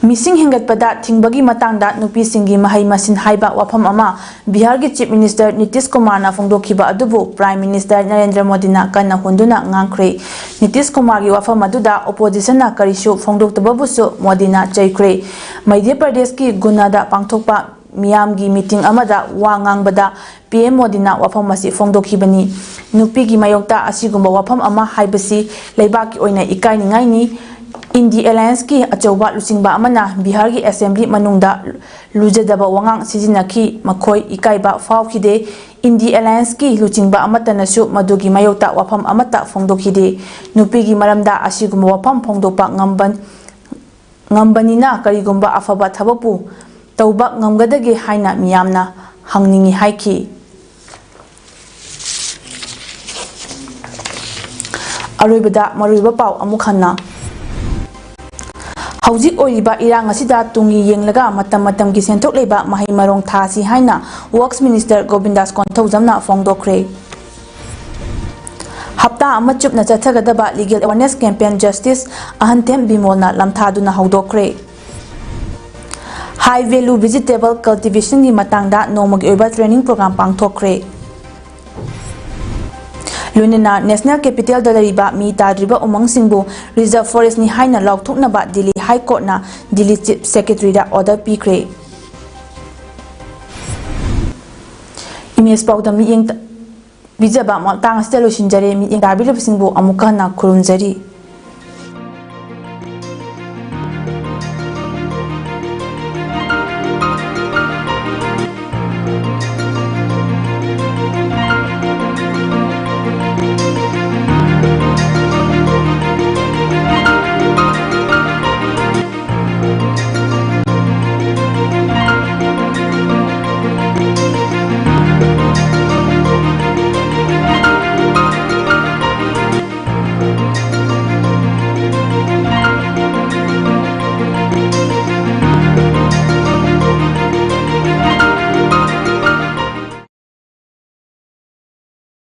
ꯃꯤꯁꯤꯡ ꯍꯦꯟꯒꯠꯄꯗ ꯊꯤꯡꯕꯒꯤ ꯃꯇꯥꯡꯗ ꯅꯨꯄꯤꯁꯤꯡꯒꯤ ꯃꯍꯩ ꯃꯁꯤꯡ ꯍꯥꯏꯕ ꯋꯥꯐꯝ ꯑꯃ ꯕꯤꯍꯥꯔꯒꯤ ꯆꯤꯐ ꯃꯤꯅꯤꯁꯇꯔ ꯅꯤꯇꯤꯁ ꯀꯨꯃꯥꯔꯅ ꯐꯣꯡꯗꯣꯛꯈꯤꯕ ꯑꯗꯨꯕꯨ ꯄ꯭ꯔꯥꯏꯝ ꯃꯤꯅꯤꯁꯇꯔ ꯅꯔꯦꯟꯗ꯭ꯔ ꯃꯣꯗꯤꯅ ꯀꯟꯅ ꯍꯨꯟꯗꯨꯅ ꯉꯥꯡꯈ꯭ꯔꯦ꯫ ꯅꯤꯇꯤꯁ ꯀꯨꯃꯥꯔꯒꯤ ꯋꯥꯐꯝ ꯑꯗꯨꯗ ꯑꯣꯄꯣꯖꯤꯁꯟꯅ ꯀꯔꯤꯁꯨ ꯐꯣꯡꯗꯣꯛꯇꯕꯕꯨꯁꯨ ꯃꯣꯗꯤꯅ ꯆꯩꯈ꯭ꯔꯦ꯫ ꯃꯙ꯭ꯌ ꯄ꯭ꯔꯗꯦꯁꯀꯤ ꯒꯨꯅꯥꯗ ꯄꯥꯡꯊꯣꯛꯄ ꯃꯤꯌꯥꯝꯒꯤ ꯃꯤꯇꯤꯡ ꯑꯃꯗ ꯋꯥ ꯉꯥꯡꯕꯗ ꯄꯤ ꯑꯦꯝ ꯃꯣꯗꯤꯅ ꯋꯥꯐꯝ ꯑꯁꯤ ꯐꯣꯡꯗꯣꯛꯈꯤꯕꯅꯤ꯫ ꯅꯨꯄꯤꯒꯤ ꯃꯥꯌꯣꯛꯇ ꯑꯁꯤꯒꯨꯝꯕ ꯋꯥꯐꯝ ꯑꯃ ꯍꯥꯏꯕꯁꯤ ꯂꯩꯕꯥꯛꯀꯤ ꯑꯣꯏꯅ ꯏꯀꯥꯏꯅꯤꯡꯉꯥꯏꯅꯤ꯫ ꯏꯟꯗꯤ ꯑꯦꯂꯥꯌꯟꯁꯀꯤ ꯑꯆꯧꯕ ꯂꯨꯆꯤꯡꯕ ꯑꯃꯅ ꯕꯤꯍꯥꯔꯒꯤ ꯑꯦꯁꯦꯝꯕ꯭ꯂꯤ ꯃꯅꯨꯡꯗ ꯂꯨꯖꯗꯕ ꯋꯥꯉꯥꯡ ꯁꯤꯖꯤꯟꯅꯈꯤ꯫ ꯃꯈꯣꯏ ꯏꯀꯥꯏꯕ ꯐꯥꯎꯈꯤꯗꯦ꯫ ꯏꯟꯗꯤ ꯑꯦꯂꯥꯌꯟꯁꯀꯤ ꯂꯨꯆꯤꯡꯕ ꯑꯃꯠꯇꯅꯁꯨ ꯃꯗꯨꯒꯤ ꯃꯥꯌꯣꯛꯇ ꯋꯥꯐꯝ ꯑꯃꯠꯇ ꯐꯣꯡꯗꯣꯛꯈꯤꯗꯦ꯫ ꯅꯨꯄꯤꯒꯤ ꯃꯔꯝꯗ ꯑꯁꯤꯒꯨꯝꯕ ꯋꯥꯐꯝ ꯐꯣꯡꯗꯣꯛꯄ ꯉꯝꯕ ꯉꯝꯕꯅꯤꯅ ꯀꯔꯤꯒꯨꯝꯕ ꯑꯐꯕ ꯊꯕꯛꯄꯨ ꯇꯧꯕ ꯉꯝꯒꯗꯒꯦ ꯍꯥꯏꯅ ꯃꯤꯌꯥꯝꯅ ꯍꯪꯅꯤꯡꯏ ꯍꯥꯏꯈꯤ꯫ ꯑꯔꯣꯏꯕꯗ ꯃꯔꯨꯑꯣꯏꯕ ꯄꯥꯎ ꯑꯃꯨꯛ ꯍꯟꯅ꯫ ꯍꯧꯖꯤꯛ ꯑꯣꯏꯔꯤꯕ ꯏꯔꯥꯡ ꯑꯁꯤꯗ ꯇꯨꯡꯒꯤ ꯌꯦꯡꯂꯒ ꯃꯇꯝ ꯃꯇꯝꯒꯤ ꯁꯦꯟꯊꯣꯛ ꯂꯩꯕ ꯃꯍꯩ ꯃꯔꯣꯡ ꯊꯥꯁꯤ ꯍꯥꯏꯅ Works Minister ꯒꯣꯕꯤꯟꯗꯥꯁ ꯀꯣꯟꯊꯧꯖꯝꯅ ꯐꯣꯡꯗꯣꯛꯈ꯭ꯔꯦ꯫ ꯍꯞꯇꯥ ꯑꯃ ꯆꯨꯞꯅ ꯆꯠꯊꯒꯗꯕ Legal Awareness Campaign Justice ꯑꯍꯟꯊꯦꯝ ꯕꯤꯃꯣꯜꯅ ꯂꯝꯊꯥꯗꯨꯅ ꯍꯧꯗꯣꯛꯈ꯭ꯔꯦ꯫ High Value Vegetable Cultivation ꯒꯤ ꯃꯇꯥꯡꯗ ꯅꯣꯡꯃꯒꯤ ꯑꯣꯏꯕ training program ꯄꯥꯡꯊꯣꯛꯈ꯭ꯔꯦ꯫ ꯂꯣꯏꯅꯅ National Capital ꯗ ꯂꯩꯔꯤꯕ ꯃꯤ ꯇꯥꯗ꯭ꯔꯤꯕ ꯎꯃꯪꯁꯤꯡꯕꯨ Reserve Forest ꯅꯤ ꯍꯥꯏꯅ ꯂꯥꯎꯊꯣꯛꯅꯕ Delhi High Court ꯅ Delhi Chief Secretary ꯗ order ꯄꯤꯈ꯭ꯔꯦ꯫ Image ꯄꯥꯎꯗ ꯃꯤꯠꯌꯦꯡ ꯇ-, ꯄꯤꯖꯕ ꯃꯇꯥꯡ ꯑꯁꯤꯗ ꯂꯣꯏꯁꯤꯟꯖꯔꯦ꯫ ꯃꯤꯠꯌꯦꯡ ꯇꯥꯕꯤꯔꯤꯕꯁꯤꯡꯕꯨ ꯑꯃꯨꯛꯀ ꯍꯟꯅ ꯈꯨꯔꯨꯝꯖꯔꯤ꯫